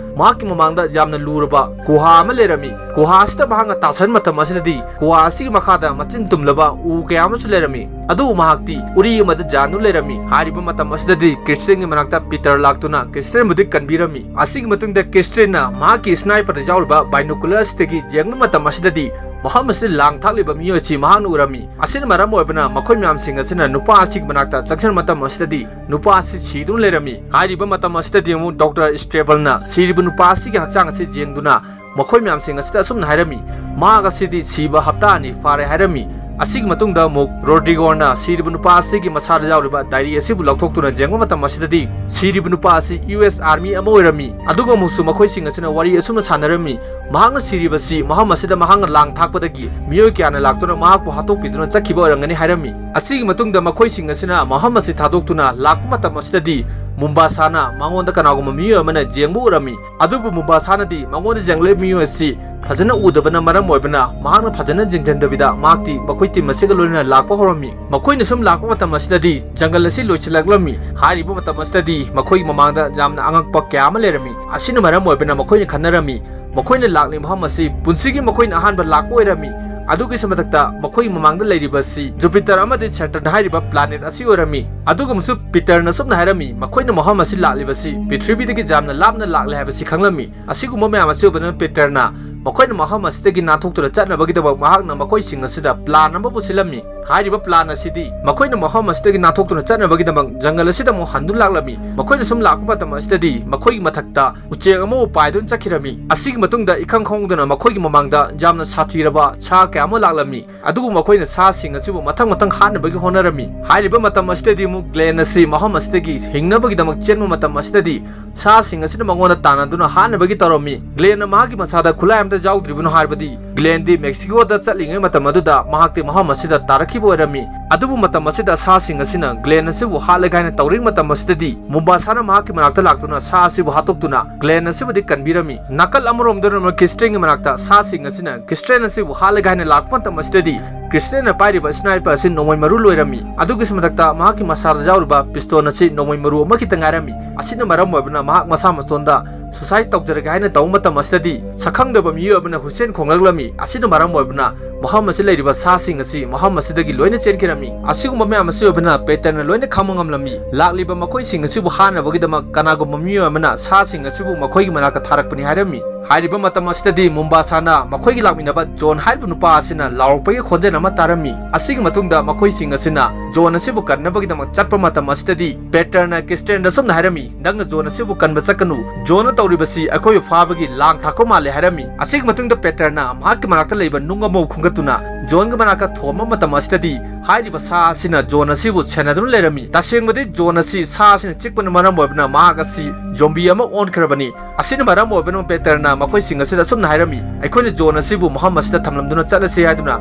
ꯃꯍꯥꯛꯀꯤ ꯃꯃꯥꯡꯗ ꯌꯥꯝꯅ ꯂꯨꯔꯕ ꯒꯨꯍꯥ ꯑꯃ ꯂꯩꯔꯝꯃꯤ꯫ ꯒꯨꯍꯥ ꯑꯁꯤꯗ ꯃꯍꯥꯛꯅ ꯇꯥꯁꯟꯕ ꯃꯇꯝ ꯑꯁꯤꯗꯗꯤ ꯒꯨꯍꯥ ꯑꯁꯤꯒꯤ ꯃꯈꯥꯗ ꯃꯆꯤꯟ ꯇꯨꯝꯂꯕ ꯎ ꯀꯌꯥ ꯑꯃꯁꯨ ꯂꯩꯔꯝꯃꯤ꯫ ꯑꯗꯨꯕꯨ ꯃꯍꯥꯛꯇꯤ ꯎꯔꯤ ꯑꯃꯗ ꯖꯥꯟꯗꯨꯅ ꯂꯩꯔꯝꯃꯤ꯫ ꯍꯥꯏꯔꯤꯕ ꯃꯇꯝ ꯑꯁꯤꯗꯗꯤ ꯀ꯭ꯔꯤꯁꯇꯤꯟꯒꯤ ꯃꯅꯥꯛꯇ ꯄꯤꯇꯔ ꯂꯥꯛꯇꯨꯅ ꯀ꯭ꯔꯤꯁꯇꯤꯟꯕꯨꯗꯤ ꯀꯟꯕꯤꯔꯝꯃꯤ꯫ ꯑꯁꯤꯒꯤ ꯃꯇꯨꯡꯗ ꯀ꯭ꯔꯤꯁꯇꯤꯟꯅ ꯃꯍꯥꯛꯀꯤ sniper ꯗ ꯌꯥꯎꯔꯤꯕ binocular ꯑꯁꯤꯗꯒꯤ ꯌꯦꯡꯕ ꯃꯇꯝ ꯑꯁꯤꯗꯗꯤ ꯃꯐꯝ ꯑꯁꯤꯗ ꯂꯥꯡ ꯊꯥꯛꯂꯤꯕ ꯃꯤꯑꯣꯏ ꯑꯁꯤ ꯃꯍꯥꯛꯅ ꯎꯔꯝꯃꯤ꯫ ꯑꯁꯤꯅ ꯃꯔꯝ ꯑꯣꯏꯕꯅ ꯃꯈꯣꯏ ꯃꯌꯥꯝꯁꯤꯡ ꯑꯁꯤꯅ ꯅꯨꯄꯥ ꯑꯁꯤꯒꯤ ꯃꯅꯥꯛꯇ ꯆꯪꯁꯤꯟꯕ ꯃꯇꯝ ꯑꯁꯤꯗꯗꯤ ꯅꯨꯄꯥ ꯑꯁꯤ ꯁꯤꯗꯨꯅ ꯂꯩꯔꯝꯃꯤ꯫ ꯍꯥꯏꯔꯤꯕ ꯃꯇꯝ ꯑꯁꯤꯗꯗꯤ ꯑꯃꯨꯛ ꯗꯣꯛꯇꯔ ꯁ꯭ꯇꯦꯕꯜꯅ ꯁꯤꯔꯤꯕ ꯅꯨꯄꯥ ꯑꯁꯤꯒꯤ ꯍꯛꯆꯥꯡ ꯑꯁꯤ ꯌꯦꯡꯗꯨꯅ ꯃꯈꯣꯏ ꯃꯌꯥꯝꯁꯤꯡ ꯑꯁꯤꯗ ꯑꯁꯨꯝꯅ ꯍꯥꯏꯔꯝꯃꯤ, ꯃꯍꯥꯛ ꯑꯁꯤꯗꯤ ꯁꯤꯕ ꯍꯞꯇꯥ ꯑꯅꯤ ꯐꯥꯔꯦ ꯍꯥꯏꯔꯝꯃꯤ꯫ ꯑꯁꯤꯒꯤ ꯃꯇꯨꯡꯗ ꯑꯃꯨꯛ ꯔꯣꯗ꯭ꯔꯤꯒꯣꯅ ꯁꯤꯔꯤꯕ ꯅꯨꯄꯥ ꯑꯁꯤꯒꯤ ꯃꯁꯥꯗ ꯌꯥꯎꯔꯤꯕ ꯗꯥꯏꯔꯤ ꯑꯁꯤꯕꯨ ꯂꯧꯊꯣꯛꯇꯨꯅ ꯌꯦꯡꯕ ꯃꯇꯝ ꯑꯁꯤꯗꯗꯤ, ꯁꯤꯔꯤꯕ ꯅꯨꯄꯥ ꯑꯁꯤ ꯌꯨ ꯑꯦꯁ ꯑꯥꯔꯃꯤ ꯑꯃ ꯑꯣꯏꯔꯝꯃꯤ꯫ ꯑꯗꯨꯒ ꯑꯃꯨꯛꯁꯨ ꯃꯈꯣꯏꯁꯤꯡ ꯑꯁꯤꯅ ꯋꯥꯔꯤ ꯑꯁꯨꯝꯅ ꯁꯥꯟꯅꯔꯝꯃꯤ꯫ ꯃꯍꯥꯛꯅ ꯁꯤꯔꯤꯕꯁꯤ ꯃꯐꯝ ꯑꯁꯤꯗ ꯃꯍꯥꯛꯅ ꯂꯥꯡ ꯊꯥꯛꯄꯗꯒꯤ ꯃꯤꯑꯣꯏ ꯀꯌꯥꯅ ꯂꯥꯛꯇꯨꯅ ꯃꯍꯥꯛꯄꯨ ꯍꯥꯠꯇꯣꯛꯄꯤꯗꯨꯅ ꯆꯠꯈꯤꯕ ꯑꯣꯏꯔꯝꯒꯅꯤ ꯍꯥꯏꯔꯝꯃꯤ꯫ ꯑꯁꯤꯒꯤ ꯃꯇꯨꯡꯗ ꯃꯈꯣꯏꯁꯤꯡ ꯑꯁꯤꯅ ꯃꯐꯝ ꯑꯁꯤ ꯊꯥꯗꯣꯛꯇꯨꯅ ꯂꯥꯛꯄ ꯃꯇꯝ ꯑꯁꯤꯗꯗꯤ, ꯃꯨꯝꯕꯥꯁꯥꯅ ꯃꯉꯣꯟꯗ ꯀꯅꯥꯒꯨꯝꯕ ꯃꯤꯑꯣꯏ ꯑꯃꯅ ꯌꯦꯡꯕ ꯎꯔꯝꯃꯤ꯫ ꯑꯗꯨꯕꯨ ꯃꯨꯝꯕꯥꯁꯥꯅꯗꯤ ꯃꯉꯣꯟꯗ ꯌꯦꯡꯂꯤꯕ ꯃꯤꯑꯣꯏ ꯑꯁꯤ ꯐꯖꯅ ꯎꯗꯕꯅ ꯃꯔꯝ ꯑꯣꯏꯕꯅ ꯃꯍꯥꯛꯅ ꯐꯖꯅ ꯌꯦꯡꯁꯤꯟꯗꯕꯤꯗ ꯃꯍꯥꯛꯇꯤ ꯃꯈꯣꯏ ꯇꯤꯝ ꯑꯁꯤꯒ ꯂꯣꯏꯅꯅ ꯂꯥꯛꯄ ꯍꯧꯔꯝꯃꯤ꯫ ꯃꯈꯣꯏꯅ ꯁꯨꯝ ꯂꯥꯛꯄ ꯃꯇꯝ ꯑꯁꯤꯗꯗꯤ ꯖꯪꯒꯜ ꯑꯁꯤ ꯂꯣꯏꯁꯤꯜꯂꯛꯂꯝꯃꯤ꯫ ꯍꯥꯏꯔꯤꯕ ꯃꯇꯝ ꯑꯁꯤꯗꯗꯤ ꯃꯈꯣꯏꯒꯤ ꯃꯃꯥꯡꯗ ꯌꯥꯝꯅ ꯑꯉꯛꯄ ꯀꯌꯥ ꯑꯃ ꯂꯩꯔꯝꯃꯤ꯫ ꯑꯁꯤꯅ ꯃꯔꯝ ꯑꯣꯏꯕꯅ ꯃꯈꯣꯏꯅ ꯈꯟꯅꯔꯝꯃꯤ, ꯃꯈꯣꯏꯅ ꯂꯥꯛꯂꯤ ꯃꯐꯝ ꯑꯁꯤ ꯄꯨꯟꯁꯤꯒꯤ ꯃꯈꯣꯏꯅ ꯑꯍꯥꯟꯕ ꯂꯥꯛꯄ ꯑꯣꯏꯔꯝꯃꯤ꯫ ꯑꯗꯨꯒꯤꯁꯨ ꯃꯊꯛꯇ ꯃꯈꯣꯏꯒꯤ ꯃꯃꯥꯡꯗ ꯂꯩꯔꯤꯕ ꯑꯁꯤ ꯖꯨꯄꯤꯇꯔ ꯑꯃꯗꯤ ꯁꯦꯇꯔꯟ ꯍꯥꯏꯔꯤꯕ ꯄ꯭ꯂꯥꯅꯦꯠ ꯑꯁꯤ ꯑꯣꯏꯔꯝꯃꯤ꯫ ꯑꯗꯨꯒ ꯑꯃꯁꯨ ꯄꯤꯇꯔꯅ ꯑꯁꯨꯝꯅ ꯍꯥꯏꯔꯝꯃꯤ, ꯃꯈꯣꯏꯅ ꯃꯐꯝ ꯑꯁꯤ ꯂꯥꯛꯂꯤꯕꯁꯤ ꯄ꯭ꯔꯤꯊꯤꯕꯤꯗꯒꯤ ꯌꯥꯝꯅ ꯂꯥꯞꯅ ꯂꯥꯛꯂꯦ ꯍꯥꯏꯕꯁꯤ ꯈꯪꯂꯝꯃꯤ꯫ ꯑꯁꯤꯒꯨꯝꯕ ꯃꯌꯥꯝ ꯑꯁꯤ ꯎꯕꯗꯅ ꯄꯤꯇꯔꯅ ꯃꯈꯣꯏꯅ ꯃꯐꯝ ꯑꯁꯤꯗꯒꯤ ꯅꯥꯟꯊꯣꯛꯇꯨꯅ ꯆꯠꯅꯕꯒꯤꯗꯃꯛ ꯃꯍꯥꯛꯅ ꯃꯈꯣꯏꯁꯤꯡ ꯑꯁꯤꯗ ꯄ꯭ꯂꯥꯟ ꯑꯃꯕꯨ ꯁꯤꯜꯂꯝꯃꯤ꯫ ꯍꯥꯏꯔꯤꯕ ꯄ꯭ꯂꯥꯟ ꯑꯁꯤꯗꯤ ꯃꯈꯣꯏꯅ ꯃꯐꯝ ꯑꯁꯤꯗꯒꯤ ꯅꯥꯟꯊꯣꯛꯇꯨꯅ ꯆꯠꯅꯕꯒꯤꯗꯃꯛ ꯖꯪꯒꯜ ꯑꯁꯤꯗ ꯑꯃꯨꯛ ꯍꯟꯗꯨꯅ ꯂꯥꯛꯂꯝꯃꯤ꯫ ꯃꯈꯣꯏꯅ ꯁꯨꯝ ꯂꯥꯛꯄ ꯃꯇꯝ ꯑꯁꯤꯗꯗꯤ ꯃꯈꯣꯏꯒꯤ ꯃꯊꯛꯇ ꯎꯆꯦꯛ ꯑꯃꯕꯨ ꯄꯥꯏꯗꯨꯅ ꯆꯠꯈꯤꯔꯝꯃꯤ꯫ ꯑꯁꯤꯒꯤ ꯃꯇꯨꯡꯗ ꯏꯈꯪ ꯈꯪꯍꯧꯗꯅ ꯃꯈꯣꯏꯒꯤ ꯃꯃꯥꯡꯗ ꯌꯥꯝꯅ ꯁꯥꯊꯤꯔꯕ ꯁꯥ ꯀꯌꯥ ꯑꯃ ꯂꯥꯛꯂꯝꯃꯤ꯫ ꯑꯗꯨꯕꯨ ꯃꯈꯣꯏꯅ ꯁꯥꯁꯤꯡ ꯑꯁꯤꯕꯨ ꯃꯊꯪ ꯃꯊꯪ ꯍꯥꯠꯅꯕꯒꯤ ꯍꯣꯠꯅꯔꯝꯃꯤ꯫ ꯍꯥꯏꯔꯤꯕ ꯃꯇꯝ ꯑꯁꯤꯗꯗꯤ ꯑꯃꯨꯛ ꯒ꯭ꯂꯦꯟ ꯑꯁꯤ ꯃꯐꯝ ꯑꯁꯤꯗꯒꯤ ꯍꯤꯡꯅꯕꯒꯤꯗꯃꯛ ꯆꯦꯟꯕ ꯃꯇꯝ ꯑꯁꯤꯗꯗꯤ ꯁꯥꯁꯤꯡ ꯑꯁꯤꯅ ꯃꯉꯣꯟꯗ ꯇꯥꯟꯅꯗꯨꯅ ꯍꯥꯠꯅꯕꯒꯤ ꯇꯧꯔꯝꯃꯤ꯫ ꯒ꯭ꯂꯦꯟꯅ ꯃꯍꯥꯛꯀꯤ ꯃꯁꯥꯗ ꯈꯨꯠꯂꯥꯏ ꯑꯃꯠꯇ ꯌꯥꯎꯗ꯭ꯔꯤꯕꯅꯣ ꯍꯥꯏꯔꯕꯗꯤ, ꯒ꯭ꯂꯦꯟꯗꯤ ꯃꯦꯛꯁꯤꯀꯣꯗ ꯆꯠꯂꯤꯉꯩ ꯃꯇꯝ ꯑꯗꯨꯗ ꯃꯍꯥꯛꯇꯤ ꯃꯐꯝ ꯑꯁꯤꯗ ꯇꯥꯔꯛꯈꯤꯕ ꯑꯣꯏꯔꯝꯃꯤ꯫ ꯑꯗꯨꯕꯨ ꯃꯇꯝ ꯑꯁꯤꯗ ꯁꯥꯁꯤꯡ ꯑꯁꯤꯅ ꯒ꯭ꯂꯦꯟ ꯑꯁꯤꯕꯨ ꯍꯥꯠꯂꯒꯦ ꯍꯥꯏꯅ ꯇꯧꯔꯤꯉꯩ ꯃꯇꯝ ꯑꯁꯤꯗꯗꯤ, ꯃꯨꯝꯕꯥꯁꯥꯅ ꯃꯍꯥꯛꯀꯤ ꯃꯅꯥꯛꯇ ꯂꯥꯛꯇꯨꯅ ꯁꯥ ꯑꯁꯤꯕꯨ ꯍꯥꯠꯇꯣꯛꯇꯨꯅ ꯒ꯭ꯂꯦꯟ ꯑꯁꯤꯕꯨꯗꯤ ꯀꯟꯕꯤꯔꯝꯃꯤ꯫ ꯅꯥꯀꯜ ꯑꯃꯔꯣꯝꯗ ꯂꯩꯔꯝꯕ ꯀ꯭ꯔꯤꯁꯇꯦꯟꯒꯤ ꯃꯅꯥꯛꯇ ꯁꯥꯁꯤꯡ ꯑꯁꯤꯅ ꯀ꯭ꯔꯤꯁꯇꯦꯟ ꯑꯁꯤꯕꯨ ꯍꯥꯠꯂꯒꯦ ꯍꯥꯏꯅ ꯂꯥꯛꯄ ꯃꯇꯝ ꯑꯁꯤꯗꯗꯤ, ꯀ꯭ꯔꯤꯁꯇꯦꯟꯅ ꯄꯥꯏꯔꯤꯕ ꯁ꯭ꯅꯥꯏꯄꯔ ꯑꯁꯤ ꯅꯣꯡꯃꯩ ꯃꯔꯨ ꯂꯣꯏꯔꯝꯃꯤ꯫ ꯑꯗꯨꯒꯤꯁꯨ ꯃꯊꯛꯇ ꯃꯍꯥꯛꯀꯤ ꯃꯁꯥꯗ ꯌꯥꯎꯔꯤꯕ ꯄꯤꯁꯇꯣꯟ ꯑꯁꯤ ꯅꯣꯡꯃꯩ ꯃꯔꯨ ꯑꯃꯈꯛꯇ ꯉꯥꯏꯔꯝꯃꯤ꯫ ꯑꯁꯤꯅ ꯃꯔꯝ ꯑꯣꯏꯕꯅ ꯃꯍꯥꯛ ꯃꯁꯥ ꯃꯇꯣꯟꯗ ꯁꯨꯁꯥꯏꯗ ꯇꯧꯖꯔꯒꯦ ꯍꯥꯏꯅ ꯇꯧꯕ ꯃꯇꯝ ꯑꯁꯤꯗꯗꯤ, ꯁꯛꯈꯪꯗꯕ ꯃꯤꯑꯣꯏ ꯑꯃꯅ ꯍꯨꯏꯁꯦꯟ ꯈꯣꯡꯂꯛꯂꯝꯃꯤ꯫ ꯑꯁꯤꯅ ꯃꯔꯝ ꯑꯣꯏꯕꯅ ꯃꯐꯝ ꯑꯁꯤ ꯂꯩꯔꯤꯕ ꯁꯥꯁꯤꯡ ꯑꯁꯤ ꯃꯐꯝ ꯑꯁꯤꯗꯒꯤ ꯂꯣꯏꯅ ꯆꯦꯟꯈꯤꯔꯝꯃꯤ꯫ ꯑꯁꯤꯒꯨꯝꯕ ꯃꯌꯥꯝ ꯑꯁꯤ ꯑꯣꯏꯕꯅ ꯄꯦꯇꯔꯅ ꯂꯣꯏꯅ ꯈꯪꯕ ꯉꯝꯂꯝꯃꯤ꯫ ꯂꯥꯛꯂꯤꯕ ꯃꯈꯣꯏꯁꯤꯡ ꯑꯁꯤꯕꯨ ꯍꯥꯠꯅꯕꯒꯤꯗꯃꯛ ꯀꯅꯥꯒꯨꯝꯕ ꯃꯤꯑꯣꯏ ꯑꯃꯅ ꯁꯥꯁꯤꯡ ꯑꯁꯤꯕꯨ ꯃꯈꯣꯏꯒꯤ ꯃꯅꯥꯛꯇ ꯊꯥꯔꯛꯄꯅꯤ ꯍꯥꯏꯔꯝꯃꯤ꯫ ꯍꯥꯏꯔꯤꯕ ꯃꯇꯝ ꯑꯁꯤꯗꯗꯤ ꯃꯨꯝꯕꯥꯁꯥꯅ ꯃꯈꯣꯏꯒꯤ ꯂꯥꯛꯃꯤꯟꯅꯕ ꯖꯣꯟ ꯍꯥꯏꯔꯤꯕ ꯅꯨꯄꯥ ꯑꯁꯤꯅ ꯂꯥꯎꯔꯛꯄꯒꯤ ꯈꯣꯟꯖꯦꯜ ꯑꯃ ꯇꯥꯔꯝꯃꯤ꯫ ꯑꯁꯤꯒꯤ ꯃꯇꯨꯡꯗ ꯃꯈꯣꯏꯁꯤꯡ ꯑꯁꯤꯅ ꯖꯣꯟ ꯑꯁꯤꯕꯨ ꯀꯟꯅꯕꯒꯤꯗꯃꯛ ꯆꯠꯄ ꯃꯇꯝ ꯑꯁꯤꯗꯗꯤ ꯄꯦꯇꯔꯅ ꯀ꯭ꯔꯤꯁꯇꯤꯌꯟꯗ ꯑꯁꯨꯝꯅ ꯍꯥꯏꯔꯝꯃꯤ, "ꯅꯪꯅ ꯖꯣꯟ ꯑꯁꯤꯕꯨ ꯀꯟꯕ ꯆꯠꯀꯅꯨ꯫ ꯖꯣꯟꯅ ꯇꯧꯔꯤꯕꯁꯤ ꯑꯩꯈꯣꯏꯕꯨ ꯐꯥꯕꯒꯤ ꯂꯥꯡ ꯊꯥꯛꯄ ꯃꯥꯜꯂꯦ" ꯍꯥꯏꯔꯝꯃꯤ꯫ ꯑꯁꯤꯒꯤ ꯃꯇꯨꯡꯗ ꯄꯦꯇꯔꯅ ꯃꯍꯥꯛꯀꯤ ꯃꯅꯥꯛꯇ ꯂꯩꯕ ꯅꯨꯡ ꯑꯃꯕꯨ ꯈꯨꯟꯒꯠꯇꯨꯅ ꯖꯣꯟꯒꯤ ꯃꯅꯥꯛꯇ ꯊꯣꯝꯕ ꯃꯇꯝ ꯑꯁꯤꯗꯗꯤ ꯍꯥꯏꯔꯤꯕ ꯁꯥ ꯑꯁꯤꯅ ꯖꯣꯟ ꯑꯁꯤꯕꯨ ꯁꯦꯟꯅꯗꯨꯅ ꯂꯩꯔꯝꯃꯤ꯫ ꯇꯁꯦꯡꯕꯗꯤ ꯖꯣꯟ ꯑꯁꯤ ꯁꯥ ꯑꯁꯤꯅ ꯆꯤꯛꯄꯅ ꯃꯔꯝ ꯑꯣꯏꯕꯅ ꯃꯍꯥꯛ ꯑꯁꯤ ꯖꯣꯝꯕꯤ ꯑꯃ ꯑꯣꯟꯈ꯭ꯔꯕꯅꯤ꯫ ꯑꯁꯤꯅ ꯃꯔꯝ ꯑꯣꯏꯕꯅ ꯄꯦꯇꯔꯅ ꯃꯈꯣꯏꯁꯤꯡ ꯑꯁꯤꯗ ꯑꯁꯨꯝꯅ ꯍꯥꯏꯔꯝꯃꯤ, "ꯑꯩꯈꯣꯏꯅ ꯖꯣꯟ ꯑꯁꯤꯕꯨ ꯃꯐꯝ ꯑꯁꯤꯗ ꯊꯝꯂꯝꯗꯨꯅ ꯆꯠꯂꯁꯤ" ꯍꯥꯏꯗꯨꯅ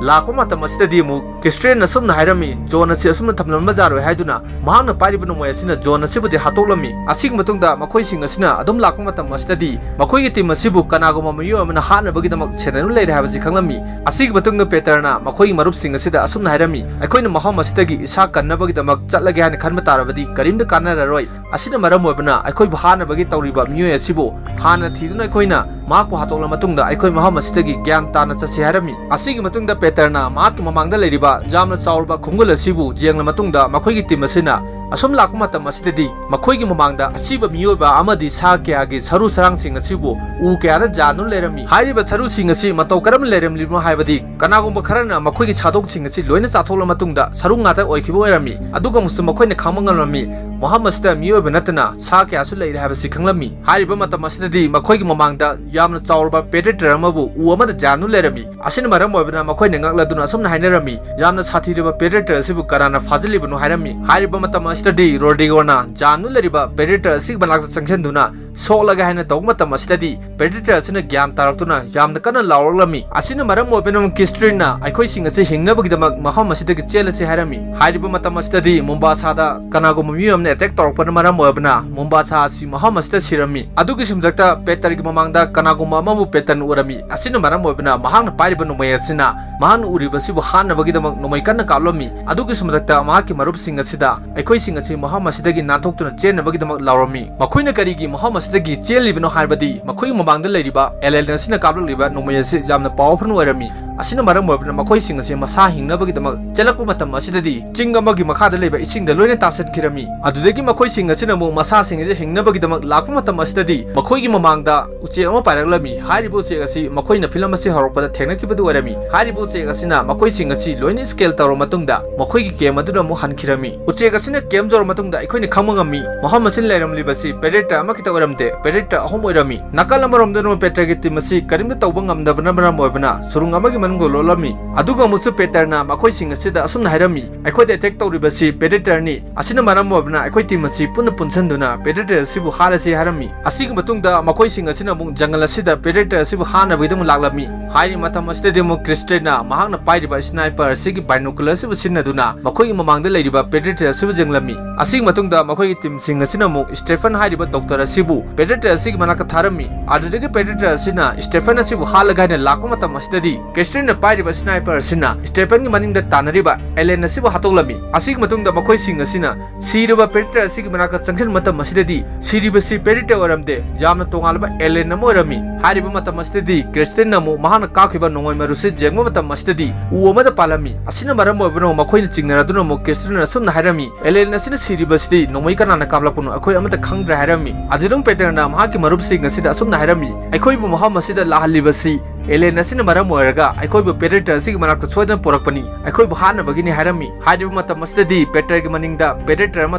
ꯂꯥꯛꯄ ꯃꯇꯝ ꯑꯁꯤꯗꯗꯤ ꯑꯃꯨꯛ ꯀ꯭ꯔꯤꯁꯇꯤꯌꯟꯅ ꯑꯁꯨꯝꯅ ꯍꯥꯏꯔꯝꯃꯤ, "ꯖꯣꯟ ꯑꯁꯤ ꯑꯁꯨꯝꯅ ꯊꯝꯂꯝꯕ ꯌꯥꯔꯣꯏ" ꯍꯥꯏꯗꯨꯅ ꯃꯍꯥꯛꯅ ꯄꯥꯏꯔꯤꯕ ꯅꯣꯡꯃꯩ ꯑꯁꯤꯅ ꯖꯣꯟ ꯑꯁꯤꯕꯨꯗꯤ ꯍꯥꯠꯇꯣꯛꯂꯝꯃꯤ꯫ ꯑꯁꯤꯒꯤ ꯃꯇꯨꯡꯗ ꯃꯈꯣꯏꯁꯤꯡ ꯑꯁꯤꯅ ꯑꯗꯨꯝ ꯂꯥꯛꯄ ꯃꯇꯝ ꯑꯁꯤꯗꯗꯤ ꯃꯈꯣꯏꯒꯤ ꯇꯤꯝ ꯑꯁꯤꯕꯨ ꯀꯅꯥꯒꯨꯝꯕ ꯃꯤꯑꯣꯏ ꯑꯃꯅ ꯍꯥꯠꯅꯕꯒꯤꯗꯃꯛ ꯁꯦꯟꯅꯗꯨꯅ ꯂꯩꯔꯦ ꯍꯥꯏꯕꯁꯤ ꯈꯪꯂꯝꯃꯤ꯫ ꯑꯁꯤꯒꯤ ꯃꯇꯨꯡꯗ ꯄꯦꯇꯔꯅ ꯃꯈꯣꯏꯒꯤ ꯃꯔꯨꯞꯁꯤꯡ ꯑꯁꯤꯗ ꯑꯁꯨꯝꯅ ꯍꯥꯏꯔꯝꯃꯤ, "ꯑꯩꯈꯣꯏꯅ ꯃꯐꯝ ꯑꯁꯤꯗꯒꯤ ꯏꯁꯥ ꯀꯟꯅꯕꯒꯤꯗꯃꯛ ꯆꯠꯂꯒꯦ ꯍꯥꯏꯅ ꯈꯟꯕ ꯇꯥꯔꯕꯗꯤ ꯀꯔꯤꯝꯇ ꯀꯥꯟꯅꯔꯔꯣꯏ꯫ ꯑꯁꯤꯅ ꯃꯔꯝ ꯑꯣꯏꯕꯅ ꯑꯩꯈꯣꯏꯕꯨ ꯍꯥꯠꯅꯕꯒꯤ ꯇꯧꯔꯤꯕ ꯃꯤꯑꯣꯏ ꯑꯁꯤꯕꯨ ꯍꯥꯟꯅ ꯊꯤꯗꯨꯅ ꯑꯩꯈꯣꯏꯅ ꯃꯍꯥꯛꯄꯨ ꯍꯥꯠꯇꯣꯛꯂ ꯃꯇꯨꯡꯗ ꯑꯩꯈꯣꯏ ꯃꯐꯝ ꯑꯁꯤꯗꯒꯤ ꯒ꯭ꯌꯥꯟ ꯇꯥꯅ ꯆꯠꯁꯤ" ꯍꯥꯏꯔꯝꯃꯤ꯫ ꯑꯁꯤꯒꯤ ꯃꯇꯨꯡꯗ ꯄꯦꯇꯔꯅ ꯃꯍꯥꯛꯀꯤ ꯃꯃꯥꯡꯗ ꯂꯩꯔꯤꯕ ꯌꯥꯝꯅ ꯆꯥꯎꯔꯕ ꯈꯣꯡꯒꯨꯜ ꯑꯁꯤꯕꯨ ꯌꯦꯡꯂ ꯃꯇꯨꯡꯗ ꯃꯈꯣꯏꯒꯤ ꯇꯤꯝ ꯑꯁꯤꯅ ꯑꯁꯨꯝ ꯂꯥꯛꯄ ꯃꯇꯝ ꯑꯁꯤꯗꯗꯤ ꯃꯈꯣꯏꯒꯤ ꯃꯃꯥꯡꯗ ꯑꯁꯤꯕ ꯃꯤꯑꯣꯏꯕ ꯑꯃꯗꯤ ꯁꯥ ꯀꯌꯥꯒꯤ ꯁꯔꯨ ꯁꯔꯥꯡꯁꯤꯡ ꯑꯁꯤꯕꯨ ꯎ ꯀꯌꯥꯗ ꯌꯥꯟꯗꯨꯅ ꯂꯩꯔꯝꯃꯤ꯫ ꯍꯥꯏꯔꯤꯕ ꯁꯔꯨꯁꯤꯡ ꯑꯁꯤ ꯃꯇꯧ ꯀꯔꯝꯅ ꯂꯩꯔꯝꯂꯤꯕꯅꯣ ꯍꯥꯏꯕꯗꯤ ꯀꯅꯥꯒꯨꯝꯕ ꯈꯔꯅ ꯃꯈꯣꯏꯒꯤ ꯁꯥꯗꯣꯡꯁꯤꯡ ꯑꯁꯤ ꯂꯣꯏꯅ ꯆꯥꯊꯣꯛꯂ ꯃꯇꯨꯡꯗ ꯁꯔꯨ ꯉꯥꯛꯇ ꯑꯣꯏꯈꯤꯕ ꯑꯣꯏꯔꯝꯃꯤ꯫ ꯑꯗꯨꯒ ꯑꯃꯨꯛꯁꯨ ꯃꯈꯣꯏꯅ ꯈꯪꯕ ꯉꯝꯂꯝꯃꯤ, ꯃꯐꯝ ꯑꯁꯤꯗ ꯃꯤꯑꯣꯏꯕ ꯅꯠꯇꯅ ꯁꯥ ꯀꯌꯥꯁꯨ ꯂꯩꯔꯦ ꯍꯥꯏꯕꯁꯤ ꯈꯪꯂꯝꯃꯤ꯫ ꯍꯥꯏꯔꯤꯕ ꯃꯇꯝ ꯑꯁꯤꯗꯗꯤ ꯃꯈꯣꯏꯒꯤ ꯃꯃꯥꯡꯗ ꯌꯥꯝꯅ ꯆꯥꯎꯔꯕ ꯄ꯭ꯔꯦꯗꯦꯇꯔ ꯑꯃꯕꯨ ꯎ ꯑꯃꯗ ꯌꯥꯟꯗꯨꯅ ꯂꯩꯔꯝꯃꯤ꯫ ꯑꯁꯤꯅ ꯃꯔꯝ ꯑꯣꯏꯕꯅ ꯃꯈꯣꯏꯅ ꯉꯛꯂꯗꯨꯅ ꯑꯁꯨꯝꯅ ꯍꯥꯏꯅꯔꯝꯃꯤ, "ꯌꯥꯝꯅ ꯁꯥꯊꯤꯔꯕ ꯄ꯭ꯔꯦꯗꯦꯇꯔ ꯑꯁꯤꯕꯨ ꯀꯅꯥꯅ ꯐꯥꯖꯤꯜꯂꯤꯕꯅꯣ?" ꯍꯥꯏꯔꯝꯃꯤ꯫ ꯍꯥꯏꯔꯤꯕ ꯃꯇꯝ ꯑꯁꯤꯗꯗꯤ ꯔꯣꯗ꯭ꯔꯤꯒꯣꯅ ꯌꯥꯟꯗꯨꯅ ꯂꯩꯔꯤꯕ ꯄ꯭ꯔꯦꯗꯦꯇꯔ ꯑꯁꯤꯒꯤ ꯃꯅꯥꯛꯇ ꯆꯪꯁꯤꯟꯗꯨꯅ ꯁꯣꯛꯂꯒꯦ ꯍꯥꯏꯅ ꯇꯧꯕ ꯃꯇꯝ ꯑꯁꯤꯗꯗꯤ ꯄ꯭ꯔꯦꯗꯦꯇꯔ ꯑꯁꯤꯅ ꯒ꯭ꯌꯥꯟ ꯇꯥꯔꯛꯇꯨꯅ ꯌꯥꯝꯅ ꯀꯟꯅ ꯂꯥꯎꯔꯛꯂꯝꯃꯤ꯫ ꯑꯁꯤꯅ ꯃꯔꯝ ꯑꯣꯏꯕꯅ ꯀ꯭ꯔꯤꯁꯇꯤꯌꯟꯅ ꯑꯩꯈꯣꯏꯁꯤꯡ ꯑꯁꯤ ꯍꯤꯡꯅꯕꯒꯤꯗꯃꯛ ꯃꯐꯝ ꯑꯁꯤꯗꯒꯤ ꯆꯦꯜꯂꯁꯤ ꯍꯥꯏꯔꯝꯃꯤ꯫ ꯍꯥꯏꯔꯤꯕ ꯃꯇꯝ ꯑꯁꯤꯗꯗꯤ ꯃꯨꯝꯕꯥꯁꯥꯗ ꯀꯅꯥꯒꯨꯝꯕ ꯃꯤꯑꯣꯏ ꯑꯃꯅ ꯑꯦꯇꯦꯛ ꯇꯧꯔꯛꯄꯅ ꯃꯔꯝ ꯑꯣꯏꯕꯅ ꯃꯨꯝꯕꯥꯁꯥ ꯑꯁꯤ ꯃꯐꯝ ꯑꯁꯤꯗ ꯁꯤꯔꯝꯃꯤ꯫ ꯑꯗꯨꯒꯤꯁꯨ ꯃꯊꯛꯇ ꯄꯦꯇꯔꯒꯤ ꯃꯃꯥꯡꯗ ꯀꯅꯥꯒꯨꯝꯕ ꯑꯃꯕꯨ ꯄꯦꯇꯔꯅ ꯎꯔꯝꯃꯤ꯫ ꯑꯁꯤꯅ ꯃꯔꯝ ꯑꯣꯏꯕꯅ ꯃꯍꯥꯛꯅ ꯄꯥꯏꯔꯤꯕ ꯅꯣꯡꯃꯩ ꯑꯁꯤꯅ ꯃꯍꯥꯛꯅ ꯎꯔꯤꯕꯁꯤꯕꯨ ꯍꯥꯠꯅꯕꯒꯤꯗꯃꯛ ꯅꯣꯡꯃꯩ ꯀꯟꯅ ꯀꯥꯞꯂꯝꯃꯤ꯫ ꯑꯗꯨꯒꯤꯁꯨ ꯃꯊꯛꯇ ꯃꯍꯥꯛꯀꯤ ꯃꯔꯨꯞꯁꯤꯡ ꯑꯁꯤꯗ ꯑꯩꯈꯣꯏꯁꯤꯡ ꯑꯁꯤ ꯃꯐꯝ ꯑꯁꯤꯗꯒꯤ ꯅꯥꯟꯊꯣꯛꯇꯨꯅ ꯆꯦꯟꯅꯕꯒꯤꯗꯃꯛ ꯂꯥꯎꯔꯝꯃꯤ꯫ ꯃꯈꯣꯏꯅ ꯀꯔꯤꯒꯤ ꯃꯐꯝ ꯑꯁꯤ ꯗꯒꯤ ꯆꯦꯜꯂꯤꯕꯅꯣ ꯍꯥꯏꯔꯕꯗꯤ ꯃꯈꯣꯏꯒꯤ ꯃꯃꯥꯡꯗ ꯂꯩꯔꯤꯕ alien ꯑꯁꯤꯅ ꯀꯥꯞꯂꯛꯂꯤꯕ ꯅꯣꯡꯃꯩ ꯑꯁꯤ ꯌꯥꯝꯅ powerful ꯑꯣꯏꯔꯝꯃꯤ꯫ ꯑꯁꯤꯅ ꯃꯔꯝ ꯑꯣꯏꯔꯕꯅ ꯃꯈꯣꯏꯁꯤꯡ ꯑꯁꯤ ꯃꯁꯥ ꯍꯤꯡꯅꯕꯒꯤꯗꯃꯛ ꯆꯦꯜꯂꯛꯄ ꯃꯇꯝ ꯑꯁꯤꯗꯗꯤ ꯆꯤꯡ ꯑꯃꯒꯤ ꯃꯈꯥꯗ ꯂꯩꯕ ꯏꯁꯤꯡꯗ ꯂꯣꯏꯅ ꯇꯥꯁꯟꯈꯤꯔꯝꯃꯤ꯫ ꯑꯗꯨꯗꯒꯤ ꯃꯈꯣꯏꯁꯤꯡ ꯑꯁꯤꯅ ꯑꯃꯨꯛ ꯃꯁꯥꯁꯤꯡ ꯑꯁꯤ ꯍꯤꯡꯅꯕꯒꯤꯗꯃꯛ ꯂꯥꯛꯄ ꯃꯇꯝ ꯑꯁꯤꯗꯗꯤ ꯃꯈꯣꯏꯒꯤ ꯃꯃꯥꯡꯗ ꯎꯆꯦꯛ ꯑꯃ ꯄꯥꯏꯔꯛꯂꯝꯃꯤ꯫ ꯍꯥꯏꯔꯤꯕ ꯎꯆꯦꯛ ꯑꯁꯤ ꯃꯈꯣꯏꯅ film ꯑꯁꯤ ꯍꯧꯔꯛꯄꯗ ꯊꯦꯡꯅꯈꯤꯕꯗꯨ ꯑꯣꯏꯔꯝꯃꯤ꯫ ꯍꯥꯏꯔꯤꯕ ꯎꯆꯦꯛ ꯑꯁꯤꯅ ꯃꯈꯣꯏꯁꯤꯡ ꯑꯁꯤ ꯂꯣꯏꯅ scale ꯇꯧꯔꯕ ꯃꯇꯨꯡꯗ ꯃꯈꯣꯏꯒꯤ camp ꯑꯗꯨꯗ ꯑꯃꯨꯛ ꯍꯟꯈꯤꯔꯝꯃꯤ꯫ ꯎꯆꯦꯛ ꯑꯁꯤꯅ camp ꯌꯧꯔꯕ ꯃꯇꯨꯡꯗ ꯑꯩꯈꯣꯏꯅ ꯈꯪꯕ ꯉꯝꯃꯤ, ꯃꯐꯝ ꯑꯁꯤꯗ ꯂꯩꯔꯝꯂꯤꯕꯁꯤ Predator ꯑꯃꯈꯛꯇ ꯑꯣꯏꯔꯝꯗꯦ, Predator ꯑꯍꯨꯝ ꯑꯣꯏꯔꯝꯃꯤ꯫ ꯅꯥꯀꯜ ꯑꯃꯔꯣꯝꯗꯅ Predatorꯒꯤ team ꯑꯁꯤ ꯀꯔꯤꯝꯇ ꯇꯧꯕ ꯉꯝꯗꯕꯅ ꯃꯔꯝ ꯑꯣꯏꯕꯅ ꯁꯨꯔꯨꯡ ꯑꯃꯒꯤ ꯃꯅꯨꯡꯗ ꯂꯣꯠꯂꯝꯃꯤ꯫ ꯑꯗꯨꯒ ꯑꯃꯨꯛꯁꯨ Predatorꯅ ꯃꯈꯣꯏꯁꯤꯡ ꯑꯁꯤꯗ ꯑꯁꯨꯝꯅ ꯍꯥꯏꯔꯝꯃꯤ, "ꯑꯩꯈꯣꯏꯗ attack ꯇꯧꯔꯤꯕꯁꯤ Predatorꯅꯤ꯫ ꯑꯁꯤꯅ ꯃꯔꯝ ꯑꯣꯏꯕꯅ ꯑꯩꯈꯣꯏ team ꯑꯁꯤ ꯄꯨꯟꯅ ꯄꯨꯟꯁꯤꯟꯗꯨꯅ Predator ꯑꯁꯤꯕꯨ ꯍꯥꯠꯂꯁꯤ" ꯍꯥꯏꯔꯝꯃꯤ꯫ ꯑꯁꯤꯒꯤ ꯃꯇꯨꯡꯗ ꯃꯈꯣꯏꯁꯤꯡ ꯑꯁꯤꯅ ꯑꯃꯨꯛ ꯖꯪꯒꯜ ꯑꯁꯤꯗ Predator ꯑꯁꯤꯕꯨ ꯍꯥꯠꯅꯕꯒꯤꯗꯃꯛ ꯂꯥꯛꯂꯝꯃꯤ꯫ ꯍꯥꯏꯔꯤꯕ ꯃꯇꯝ ꯑꯁꯤꯗꯗꯤ ꯑꯃꯨꯛ Christianꯅ ꯃꯍꯥꯛꯅ ꯄꯥꯏꯔꯤꯕ sniper ꯑꯁꯤꯒꯤ binocular ꯑꯁꯤꯕꯨ ꯁꯤꯖꯤꯟꯅꯗꯨꯅ ꯃꯈꯣꯏꯒꯤ ꯃꯃꯥꯡꯗ ꯂꯩꯔꯤꯕ Predator ꯑꯁꯤꯕꯨ ꯌꯦꯡꯂꯝꯃꯤ꯫ ꯑꯁꯤꯒꯤ ꯃꯇꯨꯡꯗ ꯃꯈꯣꯏꯒꯤ teamꯁꯤꯡ ꯑꯁꯤꯅ ꯑꯃꯨꯛ Stephen ꯍꯥꯏꯔꯤꯕ doctor ꯑꯁꯤꯕꯨ Predator ꯑꯁꯤꯒꯤ ꯃꯅꯥꯛꯇ ꯊꯥꯔꯝꯃꯤ꯫ ꯑꯗꯨꯗꯒꯤ Predator ꯑꯁꯤꯅ Stephen ꯑꯁꯤꯕꯨ ꯍꯥꯠꯂꯒꯦ ꯍꯥꯏꯅ ꯂꯥꯛꯄ ꯃꯇꯝ ꯑꯁꯤꯗꯗꯤ Christianꯅ ꯄꯥꯏꯔꯤꯕ sniper ꯑꯁꯤꯅ Stephenꯒꯤ ꯃꯅꯤꯡꯗ ꯇꯥꯟꯅꯔꯤꯕ alien ꯑꯁꯤꯕꯨ ꯍꯥꯠꯇꯣꯛꯂꯝꯃꯤ꯫ ꯑꯁꯤꯒꯤ ꯃꯇꯨꯡꯗ ꯃꯈꯣꯏꯁꯤꯡ ꯑꯁꯤꯅ ꯁꯤꯔꯕ Predator ꯑꯁꯤꯒꯤ ꯃꯅꯥꯛꯇ ꯆꯪꯁꯤꯟꯕ ꯃꯇꯝ ꯑꯁꯤꯗꯗꯤ ꯁꯤꯔꯤꯕꯁꯤ Predator ꯑꯣꯏꯔꯝꯗꯦ, ꯌꯥꯝꯅ ꯇꯣꯉꯥꯟꯕ alien ꯑꯃ ꯑꯣꯏꯔꯝꯃꯤ꯫ ꯍꯥꯏꯔꯤꯕ ꯃꯇꯝ ꯑꯁꯤꯗꯗꯤ Christianꯅ ꯑꯃꯨꯛ ꯃꯍꯥꯛꯅ ꯀꯥꯞꯈꯤꯕ ꯅꯣꯡꯃꯩ ꯃꯔꯨꯁꯤ ꯌꯦꯡꯕ ꯃꯇꯝ ꯑꯁꯤꯗꯗꯤ ꯎ ꯑꯃꯗ ꯄꯥꯜꯂꯝꯃꯤ꯫ ꯑꯁꯤꯅ ꯃꯔꯝ ꯑꯣꯏꯕꯅ ꯃꯈꯣꯏꯅ ꯆꯤꯡꯅꯔꯗꯨꯅ ꯑꯃꯨꯛ Christianꯅ ꯑꯁꯨꯝꯅ ꯍꯥꯏꯔꯝꯃꯤ, "Alien ꯑꯁꯤꯅ ꯁꯤꯔꯤꯕꯁꯤꯗꯤ ꯅꯣꯡꯃꯩ ꯀꯅꯥꯅ ꯀꯥꯞꯂꯛꯄꯅꯣ ꯑꯩꯈꯣꯏ ꯑꯃꯠꯇ ꯈꯪꯗ꯭ꯔꯦ" ꯍꯥꯏꯔꯝꯃꯤ꯫ ꯑꯗꯨꯗꯪ Predatorꯅ ꯃꯍꯥꯛꯀꯤ ꯃꯔꯨꯞꯁꯤꯡ ꯑꯁꯤꯗ ꯑꯁꯨꯝꯅ ꯍꯥꯏꯔꯝꯃꯤ, "ꯑꯩꯈꯣꯏꯕꯨ ꯃꯐꯝ ꯑꯁꯤꯗ ꯂꯥꯛꯍꯜꯂꯤꯕꯁꯤ alien ꯑꯁꯤꯅ ꯃꯔꯝ ꯑꯣꯏꯔꯒ ꯑꯩꯈꯣꯏꯕꯨ Predator ꯑꯁꯤꯒꯤ ꯃꯅꯥꯛꯇ ꯁꯣꯏꯗꯅ ꯄꯨꯔꯛꯄꯅꯤ, ꯑꯩꯈꯣꯏꯕꯨ ꯍꯥꯠꯅꯕꯒꯤꯅꯤ" ꯍꯥꯏꯔꯝꯃꯤ꯫ ꯍꯥꯏꯔꯤꯕ ꯃꯇꯝ ꯑꯁꯤꯗꯗꯤ Predatorꯒꯤ ꯃꯅꯤꯡꯗ Predator ꯑꯃ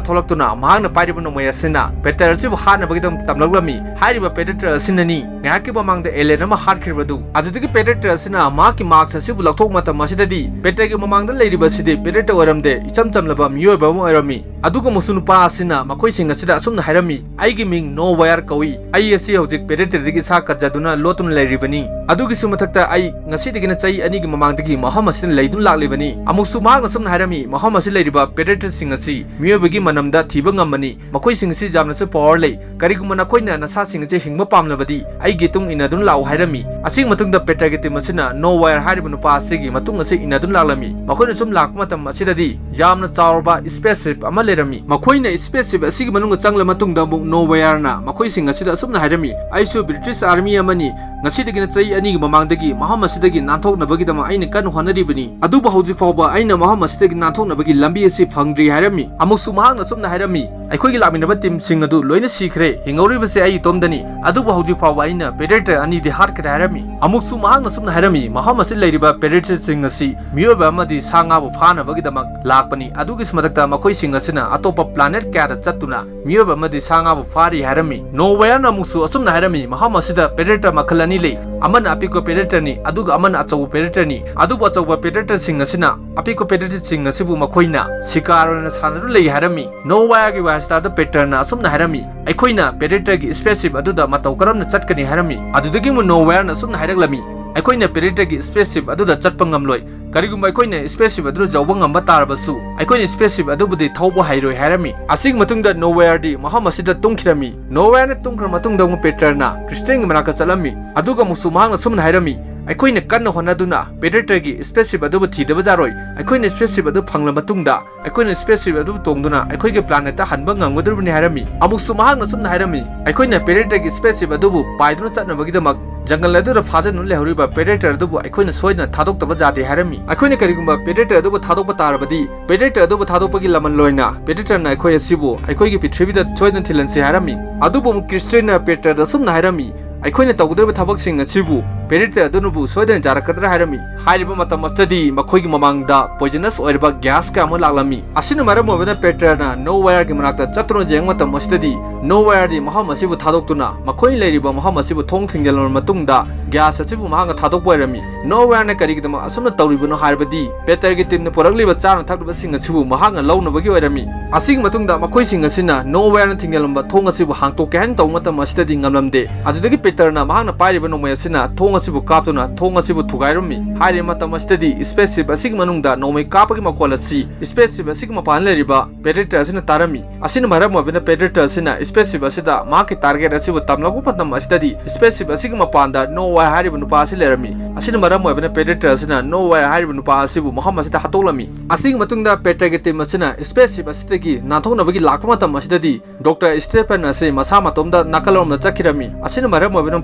ꯊꯣꯛꯂꯛꯇꯨꯅ ꯃꯍꯥꯛꯅ ꯄꯥꯏꯔꯤꯕ ꯅꯣꯡꯃꯩ ꯑꯁꯤꯅ Predator ꯑꯁꯤꯕꯨ ꯍꯥꯠꯅꯕꯒꯤꯗꯃꯛ ꯇꯝꯂꯛꯂꯝꯃꯤ꯫ ꯍꯥꯏꯔꯤꯕ Predator ꯑꯁꯤꯅꯅꯤ ꯉꯥꯏꯍꯥꯛꯀꯤ ꯃꯃꯥꯡꯗ alien ꯑꯃ ꯍꯥꯠꯈ꯭ꯔꯤꯕꯗꯨ꯫ ꯑꯗꯨꯗꯒꯤ Predator ꯑꯁꯤꯅ ꯃꯍꯥꯛꯀꯤ mask ꯑꯁꯤꯕꯨ ꯂꯧꯊꯣꯛꯄ ꯃꯇꯝ ꯑꯁꯤꯗꯗꯤ Predatorꯒꯤ ꯃꯃꯥꯡꯗ ꯂꯩꯔꯤꯕ ꯑꯁꯤꯗꯤ Predator ꯑꯣꯏꯔꯝꯗꯦ, ꯏꯆꯝ ꯆꯝꯂꯕ ꯃꯤꯑꯣꯏꯕ ꯑꯃ ꯑꯣꯏꯔꯝꯃꯤ꯫ ꯑꯗꯨꯒ ꯑꯃꯨꯛꯁꯨ ꯅꯨꯄꯥ ꯑꯁꯤꯅ ꯃꯈꯣꯏꯁꯤꯡ ꯑꯁꯤꯗ ꯑꯁꯨꯝꯅ ꯍꯥꯏꯔꯝꯃꯤ, "ꯑꯩꯒꯤ ꯃꯤꯡ Nowhere ꯀꯧꯏ꯫ ꯑꯩ ꯑꯁꯤ ꯍꯧꯖꯤꯛ Predatorꯗꯒꯤ ꯏꯁꯥ ꯀꯟꯖꯗꯨꯅ ꯂꯣꯠꯇꯨꯅ ꯂꯩꯔꯤꯕꯅꯤ꯫ ꯑꯗꯨꯒꯤ ꯁꯨ ꯃꯊꯛꯇ ꯑꯩ ꯉꯁꯤꯗꯒꯤꯅ ꯆꯍꯤ ꯑꯅꯤꯒꯤ ꯃꯃꯥꯡꯗꯒꯤ ꯃꯐꯝ ꯑꯁꯤꯗ ꯂꯩꯗꯨꯅ ꯂꯥꯛꯂꯤꯕꯅꯤ꯫ ꯑꯃꯨꯛꯁꯨ ꯃꯍꯥꯛꯅ ꯁꯨꯝꯅ ꯍꯥꯏꯔꯝꯃꯤ, ꯃꯐꯝ ꯑꯁꯤ ꯂꯩꯔꯤꯕ predatorꯁꯤꯡ ꯑꯁꯤ ꯃꯤꯑꯣꯏꯕꯒꯤ ꯃꯅꯝꯗ ꯊꯤꯕ ꯉꯝꯕꯅꯤ꯫ ꯃꯈꯣꯏꯁꯤꯡ ꯑꯁꯤ ꯌꯥꯝꯅꯁꯨ power ꯂꯩ꯫ ꯀꯔꯤꯒꯨꯝꯕ ꯅꯈꯣꯏꯅ ꯅꯁꯥꯁꯤꯡ ꯑꯁꯤ ꯍꯤꯡꯕ ꯄꯥꯝꯂꯕꯗꯤ ꯑꯩꯒꯤ ꯇꯨꯡ ꯏꯟꯅꯗꯨꯅ ꯂꯥꯛꯎ ꯍꯥꯏꯔꯝꯃꯤ꯫ ꯑꯁꯤꯒꯤ ꯃꯇꯨꯡꯗ Peterꯒꯤ team ꯑꯁꯤꯅ Nowhere ꯍꯥꯏꯔꯤꯕ ꯅꯨꯄꯥ ꯑꯁꯤꯒꯤ ꯃꯇꯨꯡ ꯑꯁꯤ ꯏꯟꯅꯗꯨꯅ ꯂꯥꯛꯂꯝꯃꯤ꯫ ꯃꯈꯣꯏꯅ ꯁꯨꯝ ꯂꯥꯛꯄ ꯃꯇꯝ ꯑꯁꯤꯗꯗꯤ ꯌꯥꯝꯅ ꯆꯥꯎꯔꯕ spaceship ꯑꯃ ꯂꯩꯔꯝꯃꯤ꯫ ꯃꯈꯣꯏꯅ spaceship ꯑꯁꯤꯒꯤ ꯃꯅꯨꯡꯗ ꯆꯪꯂ ꯃꯇꯨꯡꯗ ꯑꯃꯨꯛ Nowhereꯅ ꯃꯈꯣꯏꯁꯤꯡ ꯑꯁꯤꯗ ꯑꯁꯨꯝꯅ ꯍꯥꯏꯔꯝꯃꯤ, "ꯑꯩꯁꯨ British Army ꯑꯃꯅꯤ꯫ ꯉꯁꯤꯗꯒꯤꯅ ꯆꯍꯤ ꯑꯅꯤꯒꯤ ꯃꯃꯥꯡꯗꯒꯤ ꯃꯐꯝ ꯑꯁꯤꯗꯒꯤ ꯅꯥꯟꯊꯣꯛꯅꯕꯒꯤꯗꯃꯛ ꯑꯩꯅ ꯀꯟꯅ ꯍꯣꯠꯅꯔꯤꯕꯅꯤ꯫ ꯑꯗꯨꯕꯨ ꯍꯧꯖꯤꯛ ꯐꯥꯎꯕ ꯑꯩꯅ ꯃꯐꯝ ꯑꯁꯤꯗꯒꯤ ꯅꯥꯟꯊꯣꯛꯅꯕꯒꯤ ꯂꯝꯕꯤ ꯑꯁꯤ ꯐꯪꯗ꯭ꯔꯤ" ꯍꯥꯏꯔꯝꯃꯤ꯫ ꯑꯃꯨꯛꯁꯨ ꯃꯍꯥꯛꯅ ꯑꯁꯨꯝꯅ ꯍꯥꯏꯔꯝꯃꯤ, "ꯑꯩꯈꯣꯏꯒꯤ ꯂꯥꯛꯃꯤꯟꯅꯕ teamꯁꯤꯡ ꯑꯗꯨ ꯂꯣꯏꯅ ꯁꯤꯈ꯭ꯔꯦ꯫ ꯍꯤꯡꯍꯧꯔꯤꯕꯁꯦ ꯑꯩ ꯏꯇꯣꯝꯗꯅꯤ꯫ ꯑꯗꯨꯕꯨ ꯍꯧꯖꯤꯛ ꯐꯥꯎꯕ ꯑꯩꯅ predator ꯑꯅꯤꯗꯤ ꯍꯥꯠꯈ꯭ꯔꯦ" ꯍꯥꯏꯔꯝꯃꯤ꯫ ꯑꯃꯨꯛꯁꯨ ꯃꯍꯥꯛꯅ ꯑꯁꯨꯝꯅ ꯍꯥꯏꯔꯝꯃꯤ, "ꯃꯐꯝ ꯑꯁꯤꯗ ꯂꯩꯔꯤꯕ predatorꯁꯤꯡ ꯑꯁꯤ ꯃꯤꯑꯣꯏꯕ ꯑꯃꯗꯤ ꯁꯥ ꯉꯥꯕꯨ ꯐꯥꯅꯕꯒꯤꯗꯃꯛ ꯂꯥꯛꯄꯅꯤ꯫ ꯑꯗꯨꯒꯤꯁꯨ ꯃꯊꯛꯇ ꯃꯈꯣꯏꯁꯤꯡ ꯑꯁꯤꯅ ꯑꯇꯣꯞꯄ planet ꯀꯌꯥꯗ ꯆꯠꯇꯨꯅ ꯃꯤꯑꯣꯏꯕ ꯑꯃꯗꯤ ꯁꯥ ꯉꯥꯕꯨ ꯐꯥꯔꯤ" ꯍꯥꯏꯔꯝꯃꯤ꯫ Nowhereꯅ ꯑꯃꯨꯛꯁꯨ ꯑꯁꯨꯝꯅ ꯍꯥꯏꯔꯝꯃꯤ, "ꯃꯐꯝ ꯑꯁꯤꯗ predator ꯃꯈꯜ ꯑꯅꯤ ꯂꯩ꯫ ꯑꯃꯅ ꯑꯄꯤꯛꯄ predatorꯅꯤ, ꯑꯗꯨꯒ ꯑꯃꯅ ꯑꯆꯧꯕ predatorꯅꯤ꯫ ꯑꯗꯨꯕꯨ ꯑꯆꯧꯕ predatorꯁꯤꯡ ꯑꯁꯤꯅ ꯑꯄꯤꯛꯄ predatorꯁꯤꯡ ꯑꯁꯤꯕꯨ ꯃꯈꯣꯏꯅ ꯁꯤꯀꯥꯔ ꯑꯣꯏꯅ ꯁꯥꯟꯅꯗꯨꯅ ꯂꯩ" ꯍꯥꯏꯔꯝꯃꯤ꯫ Nowhereꯒꯤ ꯋꯥꯍꯩ ꯇꯥꯕꯗ Peterꯅ ꯑꯁꯨꯝꯅ ꯍꯥꯏꯔꯝꯃꯤ, "ꯑꯩꯈꯣꯏꯅ predatorꯒꯤ spaceship ꯑꯗꯨꯗ ꯃꯇꯧ ꯀꯔꯝꯅ ꯆꯠꯀꯅꯤ?" ꯍꯥꯏꯔꯝꯃꯤ꯫ ꯑꯗꯨꯗꯒꯤ ꯑꯃꯨꯛ Nowhereꯅ ꯑꯁꯨꯝꯅ ꯍꯥꯏꯔꯛꯂꯝꯃꯤ, "ꯑꯩꯈꯣꯏꯅ predatorꯒꯤ spaceship ꯑꯗꯨꯗ ꯆꯠꯄ ꯉꯝꯂꯣꯏ꯫ ꯀꯔꯤꯒꯨꯝꯕ ꯑꯩꯈꯣꯏꯅ spaceship ꯑꯗꯨ ꯌꯧꯕ ꯉꯝꯕ ꯇꯥꯔꯕꯁꯨ, ꯑꯩꯈꯣꯏꯅ spaceship ꯑꯗꯨꯕꯨꯗꯤ ꯊꯧꯕ ꯍꯩꯔꯣꯏ" ꯍꯥꯏꯔꯝꯃꯤ꯫ ꯑꯁꯤꯒꯤ ꯃꯇꯨꯡꯗ Nowhereꯗꯤ ꯃꯐꯝ ꯑꯁꯤꯗ ꯇꯨꯝꯈꯤꯔꯝꯃꯤ꯫ Nowhereꯅ ꯇꯨꯝꯈ꯭ꯔ ꯃꯇꯨꯡꯗ ꯑꯃꯨꯛ Peterꯅ Christianꯒꯤ ꯃꯅꯥꯛꯇ ꯆꯠꯂꯝꯃꯤ꯫ ꯑꯗꯨꯒ ꯑꯃꯨꯛꯁꯨ ꯃꯍꯥꯛꯅ ꯁꯨꯝꯅ ꯍꯥꯏꯔꯝꯃꯤ, "ꯑꯩꯈꯣꯏꯅ ꯀꯟꯅ ꯍꯣꯠꯅꯗꯨꯅ predatorꯒꯤ spaceship ꯑꯗꯨꯕꯨ ꯊꯤꯗꯕ ꯌꯥꯔꯣꯏ꯫ ꯑꯩꯈꯣꯏꯅ spaceship ꯑꯗꯨ ꯐꯪꯂ ꯃꯇꯨꯡꯗ ꯑꯩꯈꯣꯏꯅ spaceship ꯑꯗꯨꯕꯨ ꯇꯣꯡꯗꯨꯅ ꯑꯩꯈꯣꯏꯒꯤ planetꯇ ꯍꯟꯕ ꯉꯝꯒꯗꯧꯔꯤꯕꯅꯤ" ꯍꯥꯏꯔꯝꯃꯤ꯫ ꯑꯃꯨꯛꯁꯨ ꯃꯍꯥꯛꯅ ꯁꯨꯝꯅ ꯍꯥꯏꯔꯝꯃꯤ, "ꯑꯩꯈꯣꯏꯅ predatorꯒꯤ spaceship ꯑꯗꯨꯕꯨ ꯄꯥꯏꯗꯨꯅ ꯆꯠꯅꯕꯒꯤꯗꯃꯛ ꯖꯪꯒꯜ ꯑꯗꯨꯗ ꯐꯥꯖꯤꯟꯗꯨꯅ ꯂꯩꯍꯧꯔꯤꯕ predator ꯑꯗꯨꯕꯨ ꯑꯩꯈꯣꯏꯅ ꯁꯣꯏꯗꯅ ꯊꯥꯗꯣꯛꯇꯕ ꯌꯥꯗꯦ" ꯍꯥꯏꯔꯝꯃꯤ꯫ "ꯑꯩꯈꯣꯏꯅ ꯀꯔꯤꯒꯨꯝꯕ predator ꯑꯗꯨꯕꯨ ꯊꯥꯗꯣꯛꯄ ꯇꯥꯔꯕꯗꯤ, predator ꯑꯗꯨꯕꯨ ꯊꯥꯗꯣꯛꯄꯒꯤ ꯂꯃꯟ ꯑꯣꯏꯅ predatorꯅ ꯑꯩꯈꯣꯏ ꯑꯁꯤꯕꯨ ꯑꯩꯈꯣꯏꯒꯤ ꯄ꯭ꯔꯤꯊꯤꯕꯤꯗ ꯁꯣꯏꯗꯅ ꯊꯤꯜꯍꯟꯁꯤ" ꯍꯥꯏꯔꯝꯃꯤ꯫ ꯑꯗꯨꯕꯨ ꯑꯃꯨꯛ Christianꯅ Peterꯗ ꯁꯨꯝꯅ ꯍꯥꯏꯔꯝꯃꯤ, "ꯑꯩꯈꯣꯏꯅ ꯇꯧꯒꯗꯧꯔꯤꯕ ꯊꯕꯛꯁꯤꯡ ꯑꯁꯤꯕꯨ predator ꯑꯗꯨꯅꯕꯨ ꯁꯣꯏꯗꯅ ꯌꯥꯔꯛꯀꯗ꯭ꯔꯥ?" ꯍꯥꯏꯔꯝꯃꯤ꯫ ꯍꯥꯏꯔꯤꯕ ꯃꯇꯝ ꯑꯁꯤꯗꯗꯤ ꯃꯈꯣꯏꯒꯤ ꯃꯃꯥꯡꯗ poisonous ꯑꯣꯏꯔꯕ gas ꯀꯌꯥ ꯑꯃ ꯂꯥꯛꯂꯝꯃꯤ꯫ ꯑꯁꯤꯅ ꯃꯔꯝ ꯑꯣꯏꯕꯅ Peterꯅ Nowhereꯒꯤ ꯃꯅꯥꯛꯇ ꯆꯠꯇꯨꯅ ꯌꯦꯡꯕ ꯃꯇꯝ ꯑꯁꯤꯗꯗꯤ Nowhereꯗꯤ ꯃꯐꯝ ꯑꯁꯤꯕꯨ ꯊꯥꯗꯣꯛꯇꯨꯅ ꯃꯈꯣꯏꯅ ꯂꯩꯔꯤꯕ ꯃꯐꯝ ꯑꯁꯤꯕꯨ ꯊꯣꯡ ꯊꯤꯡꯖꯤꯜꯂꯕ ꯃꯇꯨꯡꯗ gas ꯑꯁꯤꯕꯨ ꯃꯍꯥꯛꯅ ꯊꯥꯗꯣꯛꯄ ꯑꯣꯏꯔꯝꯃꯤ꯫ Nowhereꯅ ꯀꯔꯤꯒꯤꯗꯃꯛ ꯑꯁꯨꯝꯅ ꯇꯧꯔꯤꯕꯅꯣ ꯍꯥꯏꯔꯕꯗꯤ Peterꯒꯤ teamꯅ ꯄꯨꯔꯛꯂꯤꯕ ꯆꯥꯅ ꯊꯛꯅꯕꯁꯤꯡ ꯑꯁꯤꯕꯨ ꯃꯍꯥꯛꯅ ꯂꯧꯅꯕꯒꯤ ꯑꯣꯏꯔꯝꯃꯤ꯫ ꯑꯁꯤꯒꯤ ꯃꯇꯨꯡꯗ ꯃꯈꯣꯏꯁꯤꯡ ꯑꯁꯤꯅ Nowhereꯅ ꯊꯤꯡꯖꯤꯜꯂꯝꯕ ꯊꯣꯡ ꯑꯁꯤꯕꯨ ꯍꯥꯡꯇꯣꯛꯀꯦ ꯍꯥꯏꯅ ꯇꯧꯕ ꯃꯇꯝ ꯑꯁꯤꯗꯗꯤ ꯉꯝꯂꯝꯗꯦ꯫ ꯑꯗꯨꯗꯒꯤ Peterꯅ ꯃꯍꯥꯛꯅ ꯄꯥꯏꯔꯤꯕ ꯅꯣꯡꯃꯩ ꯑꯁꯤꯅ ꯊꯣꯡ ꯑꯁꯤꯕꯨ ꯀꯥꯞꯇꯨꯅ ꯊꯣꯡ ꯑꯁꯤꯕꯨ ꯊꯨꯒꯥꯏꯔꯝꯃꯤ꯫ ꯍꯥꯏꯔꯤꯕ ꯃꯇꯝ ꯑꯁꯤꯗꯗꯤ spaceship ꯑꯁꯤꯒꯤ ꯃꯅꯨꯡꯗ ꯅꯣꯡꯃꯩ ꯀꯥꯞꯄꯒꯤ ꯃꯈꯣꯜ ꯑꯁꯤ spaceship ꯑꯁꯤꯒꯤ ꯃꯄꯥꯟꯗ ꯂꯩꯔꯤꯕ Predator ꯑꯁꯤꯅ ꯇꯥꯔꯝꯃꯤ꯫ ꯑꯁꯤꯅ ꯃꯔꯝ ꯑꯣꯏꯕꯅ Predator ꯑꯁꯤꯅ spaceship ꯑꯁꯤꯗ ꯃꯍꯥꯛꯀꯤ target ꯑꯁꯤꯕꯨ ꯇꯝꯂꯛꯄ ꯃꯇꯝ ꯑꯁꯤꯗꯗꯤ spaceship ꯑꯁꯤꯒꯤ ꯃꯄꯥꯟꯗ Noah ꯍꯥꯏꯔꯤꯕ ꯅꯨꯄꯥ ꯑꯁꯤ ꯂꯩꯔꯝꯃꯤ꯫ ꯑꯁꯤꯅ ꯃꯔꯝ ꯑꯣꯏꯕꯅ Predator ꯑꯁꯤꯅ Noah ꯍꯥꯏꯔꯤꯕ ꯅꯨꯄꯥ ꯑꯁꯤꯕꯨ ꯃꯐꯝ ꯑꯁꯤꯗ ꯍꯥꯠꯇꯣꯛꯂꯝꯃꯤ꯫ ꯑꯁꯤꯒꯤ ꯃꯇꯨꯡꯗ Predator ꯒꯤ team ꯑꯁꯤꯅ spaceship ꯑꯁꯤꯗꯒꯤ ꯅꯥꯟꯊꯣꯛꯅꯕꯒꯤ ꯂꯥꯛꯄ ꯃꯇꯝ ꯑꯁꯤꯗꯗꯤ Doctor Stephen ꯑꯁꯤ ꯃꯁꯥ ꯃꯇꯣꯝꯇ ꯅꯥꯀꯜꯂꯣꯝꯗ ꯆꯠꯈꯤꯔꯝꯃꯤ꯫ ꯑꯁꯤꯅ ꯃꯔꯝ ꯑꯣꯏꯕꯅ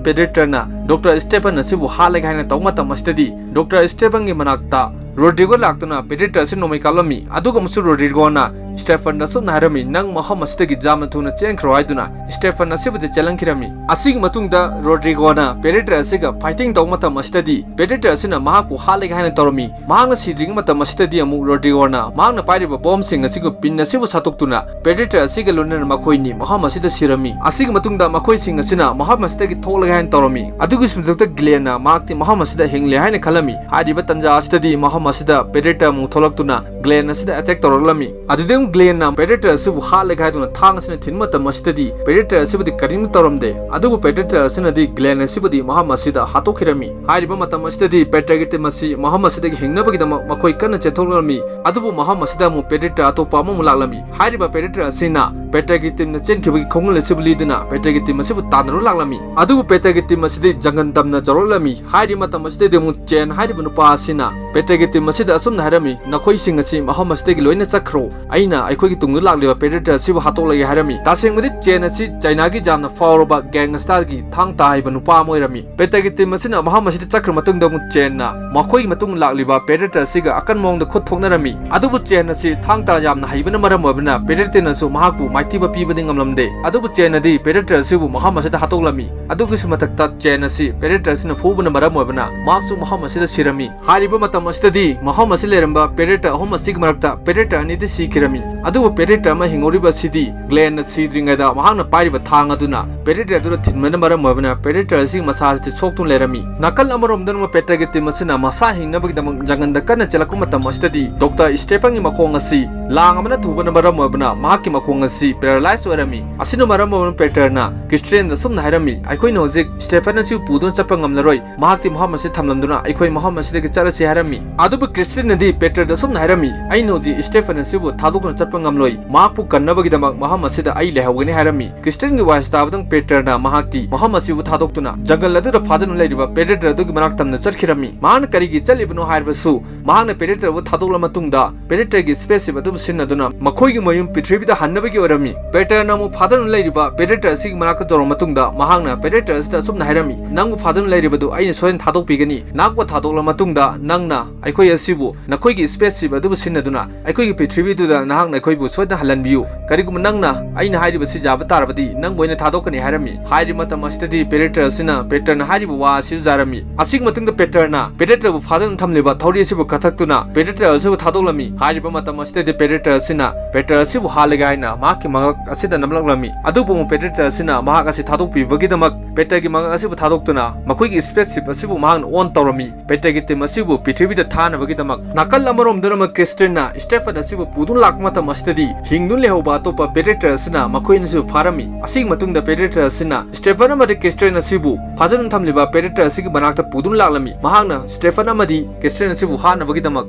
Predator ꯅ Doctor Stephen ꯑꯁꯤꯕꯨ ꯍꯥꯠꯂꯒꯦ ꯍꯥꯏꯅ ꯇꯧꯕ ꯃꯇꯝ ꯑꯁꯤꯗꯗꯤ Doctor Stephen ꯒꯤ ꯃꯅꯥꯛꯇ Rodrigo ꯂꯥꯛꯇꯨꯅ Predator ꯑꯁꯤ ꯅꯣꯡꯃꯩ ꯀꯥꯞꯂꯝꯃꯤ꯫ ꯑꯗꯨꯒ ꯑꯃꯁꯨ Rodrigo ꯅ Stephen ꯗ ꯑꯁꯨꯝꯅ ꯍꯥꯏꯔꯝꯃꯤ, "ꯅꯪ ꯃꯐꯝ ꯑꯁꯤꯗꯒꯤ ꯌꯥꯝꯅ ꯊꯨꯅ ꯆꯦꯟꯈ꯭ꯔꯣ" ꯍꯥꯏꯗꯨꯅ Stephen ꯑꯁꯤꯕꯨꯗꯤ ꯆꯦꯜꯍꯟꯈꯤꯔꯝꯃꯤ꯫ ꯑꯁꯤꯒꯤ ꯃꯇꯨꯡꯗ Rodrigo ꯅ Predator ꯑꯁꯤꯒ fighting ꯇꯧꯕ ꯃꯇꯝ ꯑꯁꯤꯗꯗꯤ Predator ꯑꯁꯤꯅ ꯃꯍꯥꯛꯄꯨ ꯍꯥꯠꯂꯒꯦ ꯍꯥꯏꯅ ꯇꯧꯔꯝꯃꯤ꯫ ꯃꯍꯥꯛꯅ ꯁꯤꯗ꯭ꯔꯤꯉꯩ ꯃꯇꯝ ꯑꯁꯤꯗꯗꯤ ꯑꯃꯨꯛ Rodrigo ꯅ ꯃꯍꯥꯛꯅ ꯄꯥꯏꯔꯤꯕ bomb ꯁꯤꯡ ꯑꯁꯤꯒ pin ꯑꯁꯤꯕꯨ ꯁꯠꯇꯣꯛꯇꯨꯅ Predator ꯑꯁꯤꯒ ꯂꯣꯏꯅꯅ ꯃꯈꯣꯏꯅꯤ ꯃꯐꯝ ꯑꯁꯤꯗ ꯁꯤꯔꯝꯃꯤ꯫ ꯑꯁꯤꯒꯤ ꯃꯇꯨꯡꯗ ꯃꯈꯣꯏꯁꯤꯡ ꯑꯁꯤꯅ ꯃꯐꯝ ꯑꯁꯤꯗꯒꯤ ꯊꯣꯛꯂꯒꯦ ꯍꯥꯏꯅ ꯇꯧꯔꯝꯃꯤ꯫ ꯑꯗꯨꯒꯤꯁꯨ ꯃꯊꯛꯇ Glenn ꯅ ꯃꯍꯥꯛꯇꯤ ꯃꯐꯝ ꯑꯁꯤꯗ ꯍꯤꯡꯂꯦ ꯍꯥꯏꯅ ꯈꯜꯂꯝꯃꯤ꯫ ꯍꯥꯏꯔꯤꯕ ꯇꯥꯟꯖꯥ ꯑꯁꯤꯗꯗꯤ ꯃꯐꯝ ꯑꯁꯤꯗ Predator ꯑꯃꯨꯛ ꯊꯣꯛꯂꯛꯇꯨꯅ Glenn ꯑꯁꯤꯗ attack ꯇꯧꯔꯛꯂꯝꯃꯤ꯫ ꯑꯗꯨꯗꯩ ꯑꯃꯨꯛ Glenn ꯅ Predator ꯑꯁꯤꯕꯨ ꯍꯥꯠꯂꯒꯦ ꯍꯥꯏꯗꯨꯅ ꯊꯥꯡ ꯑꯁꯤꯅ ꯊꯤꯟꯕ ꯃꯇꯝ ꯑꯁꯤꯗꯗꯤ Predator ꯑꯁꯤꯕꯨꯗꯤ ꯀꯔꯤꯝꯇ ꯇꯧꯔꯝꯗꯦ꯫ ꯑꯗꯨꯕꯨ Predator ꯑꯁꯤꯅꯗꯤ Glenn ꯑꯁꯤꯕꯨꯗꯤ ꯃꯐꯝ ꯑꯁꯤꯗ ꯍꯥꯠꯇꯣꯛꯈꯤꯔꯝꯃꯤ꯫ ꯍꯥꯏꯔꯤꯕ ꯃꯇꯝ ꯑꯁꯤꯗꯗꯤ Predator ꯒꯤ team ꯑꯁꯤ ꯃꯐꯝ ꯑꯁꯤꯗꯒꯤ ꯍꯤꯡꯅꯕꯒꯤꯗꯃꯛ ꯃꯈꯣꯏ ꯀꯟꯅ ꯆꯦꯟꯊꯣꯛꯂꯝꯃꯤ꯫ ꯑꯗꯨꯕꯨ ꯃꯐꯝ ꯑꯁꯤꯗ ꯑꯃꯨꯛ Predator ꯑꯇꯣꯞꯄ ꯑꯃꯃꯨꯛ ꯂꯥꯛꯂꯝꯃꯤ꯫ ꯍꯥꯏꯔꯤꯕ Predator ꯑꯁꯤꯅ Predator ꯒꯤ team ꯅ ꯆꯦꯟꯈꯤꯕꯒꯤ ꯈꯣꯡꯒꯨꯜ ꯑꯁꯤꯕꯨ ꯂꯤꯗꯨꯅ Predator ꯒꯤ team ꯑꯁꯤꯕꯨ ꯇꯥꯟꯅꯔꯨ ꯂꯥꯛꯂꯝꯃꯤ꯫ ꯑꯗꯨꯕꯨ Predator ꯒꯤ team ꯑꯁꯤꯗꯤ ꯖꯪꯒꯜ ꯇꯝꯅ ꯌꯧꯔꯛꯂꯝꯃꯤ꯫ ꯍꯥꯏꯔꯤꯕ ꯃꯇꯝ ꯑꯁꯤꯗꯗꯤ ꯑꯃꯨꯛ Chen ꯍꯥꯏꯔꯤꯕ ꯅꯨꯄꯥ ꯑꯁꯤꯅ Predator ꯒꯤ team ꯑꯁꯤꯗ ꯑꯁꯨꯝꯅ ꯍꯥꯏꯔꯝꯃꯤ, "ꯅꯈꯣꯏꯁꯤꯡ ꯑꯁꯤ ꯃꯐꯝ ꯑꯁꯤꯗꯒꯤ ꯂꯣꯏꯅ ꯆꯠꯈ꯭ꯔꯣ, ꯑꯩꯅ ꯑꯩꯈꯣꯏꯒꯤ ꯇꯨꯡꯗ ꯂꯥꯛꯂꯤꯕ Predator ꯑꯁꯤꯕꯨ ꯍꯥꯠꯇꯣꯛꯂꯒꯦ" ꯍꯥꯏꯔꯝꯃꯤ꯫ ꯇꯁꯦꯡꯕꯗꯤ Chen ꯑꯁꯤ ꯆꯥꯏꯅꯥꯒꯤ ꯌꯥꯝꯅ ꯐꯥꯎꯔꯕ gangster ꯒꯤ ꯊꯥꯡ ꯇꯥ ꯍꯩꯕ ꯅꯨꯄꯥ ꯑꯃ ꯑꯣꯏꯔꯝꯃꯤ꯫ Predator ꯒꯤ team ꯑꯁꯤꯅ ꯃꯐꯝ ꯑꯁꯤꯗ ꯆꯠꯈ꯭ꯔ ꯃꯇꯨꯡꯗ ꯑꯃꯨꯛ Chen ꯅ ꯃꯈꯣꯏꯒꯤ ꯃꯇꯨꯡ ꯂꯥꯛꯂꯤꯕ Predator ꯑꯁꯤꯒ ꯑꯀꯟꯕ ꯃꯑꯣꯡꯗ ꯈꯨꯠ ꯊꯣꯛꯅꯔꯝꯃꯤ꯫ ꯑꯗꯨꯕꯨ Chen ꯑꯁꯤ ꯊꯥꯡ ꯇꯥ ꯌꯥꯝꯅ ꯍꯩꯕꯅ ꯃꯔꯝ ꯑꯣꯏꯕꯅ Predator ꯅꯁꯨ ꯃꯍꯥꯛꯄꯨ ꯃꯥꯏꯊꯤꯕ ꯄꯤꯕꯗꯤ ꯉꯝꯂꯝꯗꯦ꯫ ꯑꯗꯨꯕꯨ Chen ꯅꯗꯤ Predator ꯑꯁꯤꯕꯨ ꯃꯐꯝ ꯑꯁꯤꯗ ꯍꯥꯠꯇꯣꯛꯂꯝꯃꯤ꯫ ꯑꯗꯨꯒꯤꯁꯨ ꯃꯊꯛꯇ Chen ꯑꯁꯤ Predator ꯑꯁꯤꯅ ꯐꯨꯕꯅ ꯃꯔꯝ ꯑꯣꯏꯕꯅ ꯃꯍꯥꯛꯁꯨ ꯃꯐꯝ ꯑꯁꯤꯗ ꯁꯤꯔꯝꯃꯤ꯫ ꯍꯥꯏꯔꯤꯕ ꯃꯇꯝ ꯑꯁꯤꯗꯗꯤ ꯃꯐꯝ ꯑꯁꯤꯗ ꯂꯩꯔꯝꯕ Predator ꯑꯍꯨꯝ ꯑꯁꯤꯒꯤ ꯃꯔꯛꯇ Predator ꯑꯅꯤꯗꯤ ꯁꯤꯈꯤꯔꯝꯃꯤ꯫ ꯑꯗꯨꯕꯨ Predator ꯑꯃ ꯍꯤꯡꯍꯧꯔꯤꯕ ꯑꯁꯤꯗꯤ Glenn ꯅ ꯁꯤꯗ꯭ꯔꯤꯉꯩꯗ ꯃꯍꯥꯛꯅ ꯄꯥꯏꯔꯤꯕ ꯊꯥꯡ ꯑꯗꯨꯅ Predator ꯑꯗꯨꯗ ꯊꯤꯟꯕꯅ ꯃꯔꯝ ꯑꯣꯏꯕꯅ Predator ꯑꯁꯤꯒꯤ ꯃꯁꯥ ꯑꯁꯤꯗꯤ ꯁꯣꯛꯇꯨꯅ ꯂꯩꯔꯝꯃꯤ꯫ ꯅꯥꯀꯜ ꯑꯃꯔꯣꯝꯗ ꯑꯃꯨꯛ Predator ꯒꯤ team ꯑꯁꯤꯅ ꯃꯁꯥ ꯍꯤꯡꯅꯕꯒꯤꯗꯃꯛ ꯖꯪꯒꯜꯗ ꯀꯟꯅ ꯆꯦꯜꯂꯛꯄ ꯃꯇꯝ ꯑꯁꯤꯗꯗꯤ Doctor Stephen ꯒꯤ ꯃꯈꯣꯡ ꯑꯁꯤ ꯂꯥꯡ ꯑꯃꯅ ꯊꯨꯕꯅ ꯃꯔꯝ ꯑꯣꯏꯕꯅ ꯃꯍꯥꯛꯀꯤ ꯃꯈꯣꯡ ꯑꯁꯤ ꯄꯦꯔꯥꯂꯥꯏꯁ ꯑꯣꯏꯔꯝꯃꯤ꯫ ꯑꯁꯤꯅ ꯃꯔꯝ ꯑꯣꯏꯔꯒ ꯄꯦꯇꯔꯅ ꯀ꯭ꯔꯤꯁꯇꯤꯌꯟꯗ ꯑꯁꯨꯝꯅ ꯍꯥꯏꯔꯝꯃꯤ, "ꯑꯩꯈꯣꯏꯅ ꯍꯧꯖꯤꯛ ꯁ꯭ꯇꯦꯐꯟ ꯑꯁꯤꯕꯨ ꯄꯨꯗꯨꯅ ꯆꯠꯄ ꯉꯝꯂꯔꯣꯏ, ꯃꯍꯥꯛꯇꯤ ꯃꯐꯝ ꯑꯁꯤ ꯊꯝꯂꯝꯗꯨꯅ ꯑꯩꯈꯣꯏ ꯃꯐꯝ ꯑꯁꯤꯗꯒꯤ ꯆꯠꯂꯁꯤ" ꯍꯥꯏꯔꯝꯃꯤ꯫ ꯑꯗꯨꯕꯨ ꯀ꯭ꯔꯤꯁꯇꯤꯌꯟꯅꯗꯤ ꯄꯦꯇꯔꯗ ꯑꯁꯨꯝꯅ ꯍꯥꯏꯔꯝꯃꯤ, "ꯑꯩꯅ ꯍꯧꯖꯤꯛ ꯁ꯭ꯇꯦꯐꯟ ꯑꯁꯤꯕꯨ ꯊꯥꯗꯣꯛꯇꯨꯅ ꯆꯠꯄ ꯉꯝꯂꯣꯏ, ꯃꯍꯥꯛꯄꯨ ꯀꯟꯅꯕꯒꯤꯗꯃꯛ ꯃꯐꯝ ꯑꯁꯤꯗ ꯑꯩ ꯂꯩꯍꯧꯒꯅꯤ" ꯍꯥꯏꯔꯝꯃꯤ꯫ ꯀ꯭ꯔꯤꯁꯇꯤꯌꯟꯒꯤ ꯋꯥꯍꯩ ꯇꯥꯕꯗꯪ ꯄꯦꯇꯔꯅ ꯃꯍꯥꯛꯇꯤ ꯃꯐꯝ ꯑꯁꯤꯕꯨ ꯊꯥꯗꯣꯛꯇꯨꯅ ꯖꯪꯒꯜ ꯑꯗꯨꯗ ꯐꯥꯖꯗꯨꯅ ꯂꯩꯔꯤꯕ ꯄꯦꯗꯦꯇꯔ ꯑꯗꯨꯒꯤ ꯃꯅꯥꯛ ꯇꯝꯅ ꯆꯠꯈꯤꯔꯝꯃꯤ꯫ ꯃꯍꯥꯛꯅ ꯀꯔꯤꯒꯤ ꯆꯠꯂꯤꯕꯅꯣ ꯍꯥꯏꯔꯕꯁꯨ, ꯃꯍꯥꯛꯅ ꯄꯦꯗꯦꯇꯔꯕꯨ ꯊꯥꯗꯣꯛꯂ ꯃꯇꯨꯡꯗ ꯄꯦꯗꯦꯇꯔꯒꯤ ꯁ꯭ꯄꯦꯁꯁꯤꯞ ꯑꯗꯨꯕꯨ ꯁꯤꯖꯤꯟꯅꯗꯨꯅ ꯃꯈꯣꯏꯒꯤ ꯃꯌꯨꯝ ꯄ꯭ꯔꯤꯊꯤꯕꯤꯗ ꯍꯟꯅꯕꯒꯤ ꯑꯣꯏꯔꯝꯃꯤ꯫ ꯄꯦꯗꯦꯇꯔꯅ ꯑꯃꯨꯛ ꯐꯥꯖꯗꯨꯅ ꯂꯩꯔꯤꯕ ꯄꯦꯗꯦꯇꯔ ꯑꯁꯤꯒꯤ ꯃꯅꯥꯛꯇ ꯇꯧꯔꯕ ꯃꯇꯨꯡꯗ, ꯃꯍꯥꯛꯅ ꯄꯦꯗꯦꯇꯔ ꯑꯁꯤꯗ ꯑꯁꯨꯝꯅ ꯍꯥꯏꯔꯝꯃꯤ, "ꯅꯪꯕꯨ ꯐꯥꯖꯗꯨꯅ ꯂꯩꯔꯤꯕꯗꯨ ꯑꯩꯅ ꯁꯣꯏꯗꯅ ꯊꯥꯗꯣꯛꯄꯤꯒꯅꯤ꯫ ꯅꯍꯥꯛꯄꯨ ꯊꯥꯗꯣꯛꯂ ꯃꯇꯨꯡꯗ ꯅꯪꯅ ꯑꯩꯈꯣꯏ ꯑꯁꯤꯕꯨ ꯅꯈꯣꯏꯒꯤ ꯁ꯭ꯄꯦꯁꯁꯤꯞ ꯑꯗꯨꯕꯨ ꯁꯤꯖꯤꯟꯅꯗꯨꯅ ꯑꯩꯈꯣꯏꯒꯤ ꯄ꯭ꯔꯤꯊꯤꯕꯤꯗꯨꯗ ꯅꯍꯥꯛꯅ ꯑꯩꯈꯣꯏꯕꯨ ꯁꯣꯏꯗꯅ ꯍꯜꯍꯟꯕꯤꯌꯨ꯫ ꯀꯔꯤꯒꯨꯝꯕ ꯅꯪꯅ ꯑꯩꯅ ꯍꯥꯏꯔꯤꯕꯁꯤ ꯌꯥꯕ ꯇꯥꯔꯕꯗꯤ ꯅꯪꯕꯨ ꯑꯩꯅ ꯊꯥꯗꯣꯛꯀꯅꯤ" ꯍꯥꯏꯔꯝꯃꯤ꯫ ꯍꯥꯏꯔꯤꯕ ꯃꯇꯝ ꯑꯁꯤꯗꯗꯤ ꯄꯦꯗꯦꯇꯔ ꯑꯁꯤꯅ ꯄꯦꯗꯦꯇꯔꯅ ꯍꯥꯏꯔꯤꯕ ꯋꯥ ꯑꯁꯤ ꯌꯥꯔꯝꯃꯤ꯫ ꯑꯁꯤꯒꯤ ꯃꯇꯨꯡꯗ ꯄꯦꯗꯦꯇꯔꯅ ꯄꯦꯗꯦꯇꯔꯕꯨ ꯐꯥꯖꯗꯨꯅ ꯊꯝꯂꯤꯕ ꯊꯧꯔꯤ ꯑꯁꯤꯕꯨ ꯀꯛꯊꯠꯇꯨꯅ ꯄꯦꯗꯦꯇꯔ ꯑꯁꯤꯕꯨ ꯊꯥꯗꯣꯛꯂꯝꯃꯤ꯫ ꯍꯥꯏꯔꯤꯕ ꯃꯇꯝ ꯑꯁꯤꯗꯗꯤ ꯄꯦꯗꯦꯇꯔ ꯑꯁꯤꯅ ꯄꯦꯗꯦꯇꯔ ꯑꯁꯤꯕꯨ ꯍꯥꯠꯂꯒꯦ ꯍꯥꯏꯅ ꯃꯍꯥꯛꯀꯤ ꯃꯉꯛ ꯑꯁꯤꯗ ꯅꯝꯂꯛꯂꯝꯃꯤ꯫ ꯑꯗꯨꯕꯨ ꯄꯦꯗꯦꯇꯔ ꯑꯁꯤꯅ ꯃꯍꯥꯛ ꯑꯁꯤ ꯊꯥꯗꯣꯛꯄꯤꯕꯒꯤꯗꯃꯛ ꯄꯦꯗꯦꯇꯔꯒꯤ ꯃꯉꯛ ꯑꯁꯤꯕꯨ ꯊꯥꯗꯣꯛꯇꯨꯅ ꯃꯈꯣꯏꯒꯤ ꯁ꯭ꯄꯦꯁꯁꯤꯞ ꯑꯁꯤꯕꯨ ꯃꯍꯥꯛꯅ ꯑꯣꯟ ꯇꯧꯔꯝꯃꯤ꯫ ꯄꯦꯗꯦꯇꯔꯒꯤ ꯇꯤꯝ ꯑꯁꯤꯕꯨ ꯄ꯭ꯔꯤꯊꯤꯕꯤꯗ ꯊꯥꯅꯕꯒꯤꯗꯃꯛ꯫ ꯅꯥꯀꯜ ꯑꯃꯔꯣꯝꯗꯅ ꯑꯃꯨꯛ ꯀ꯭ꯔꯤꯁꯇꯤꯌꯟꯅ ꯁ꯭ꯇꯦꯐꯟ ꯑꯁꯤꯕꯨ ꯄꯨꯗꯨꯅ ꯂꯥꯛꯄ ꯃꯇꯝ ꯑꯁꯤꯗꯗꯤ ꯍꯤꯡꯗꯨꯅ ꯂꯩꯍꯧꯕ ꯑꯇꯣꯞꯄ ꯄꯦꯗꯦꯇꯔ ꯑꯁꯤꯅ ꯃꯈꯣꯏ ꯑꯅꯤꯁꯤꯕꯨ ꯐꯥꯔꯝꯃꯤ꯫ ꯑꯁꯤꯒꯤ ꯃꯇꯨꯡꯗ ꯄꯦꯗꯦꯇꯔ ꯑꯁꯤꯅ ꯁ꯭ꯇꯦꯐꯟ ꯑꯃꯗꯤ ꯀ꯭ꯔꯤꯁꯇꯤꯌꯟ ꯑꯁꯤꯕꯨ ꯐꯥꯖꯗꯨꯅ ꯊꯝꯂꯤꯕ ꯄꯦꯗꯦꯇꯔ ꯑꯁꯤꯒꯤ ꯃꯅꯥꯛꯇ ꯄꯨꯗꯨꯅ ꯂꯥꯛꯂꯝꯃꯤ꯫ ꯃꯍꯥꯛꯅ ꯁ꯭ꯇꯦꯐꯟ ꯑꯃꯗꯤ ꯀ꯭ꯔꯤꯁꯇꯤꯌꯟ ꯑꯁꯤꯕꯨ ꯍꯥꯠꯅꯕꯒꯤꯗꯃꯛ꯫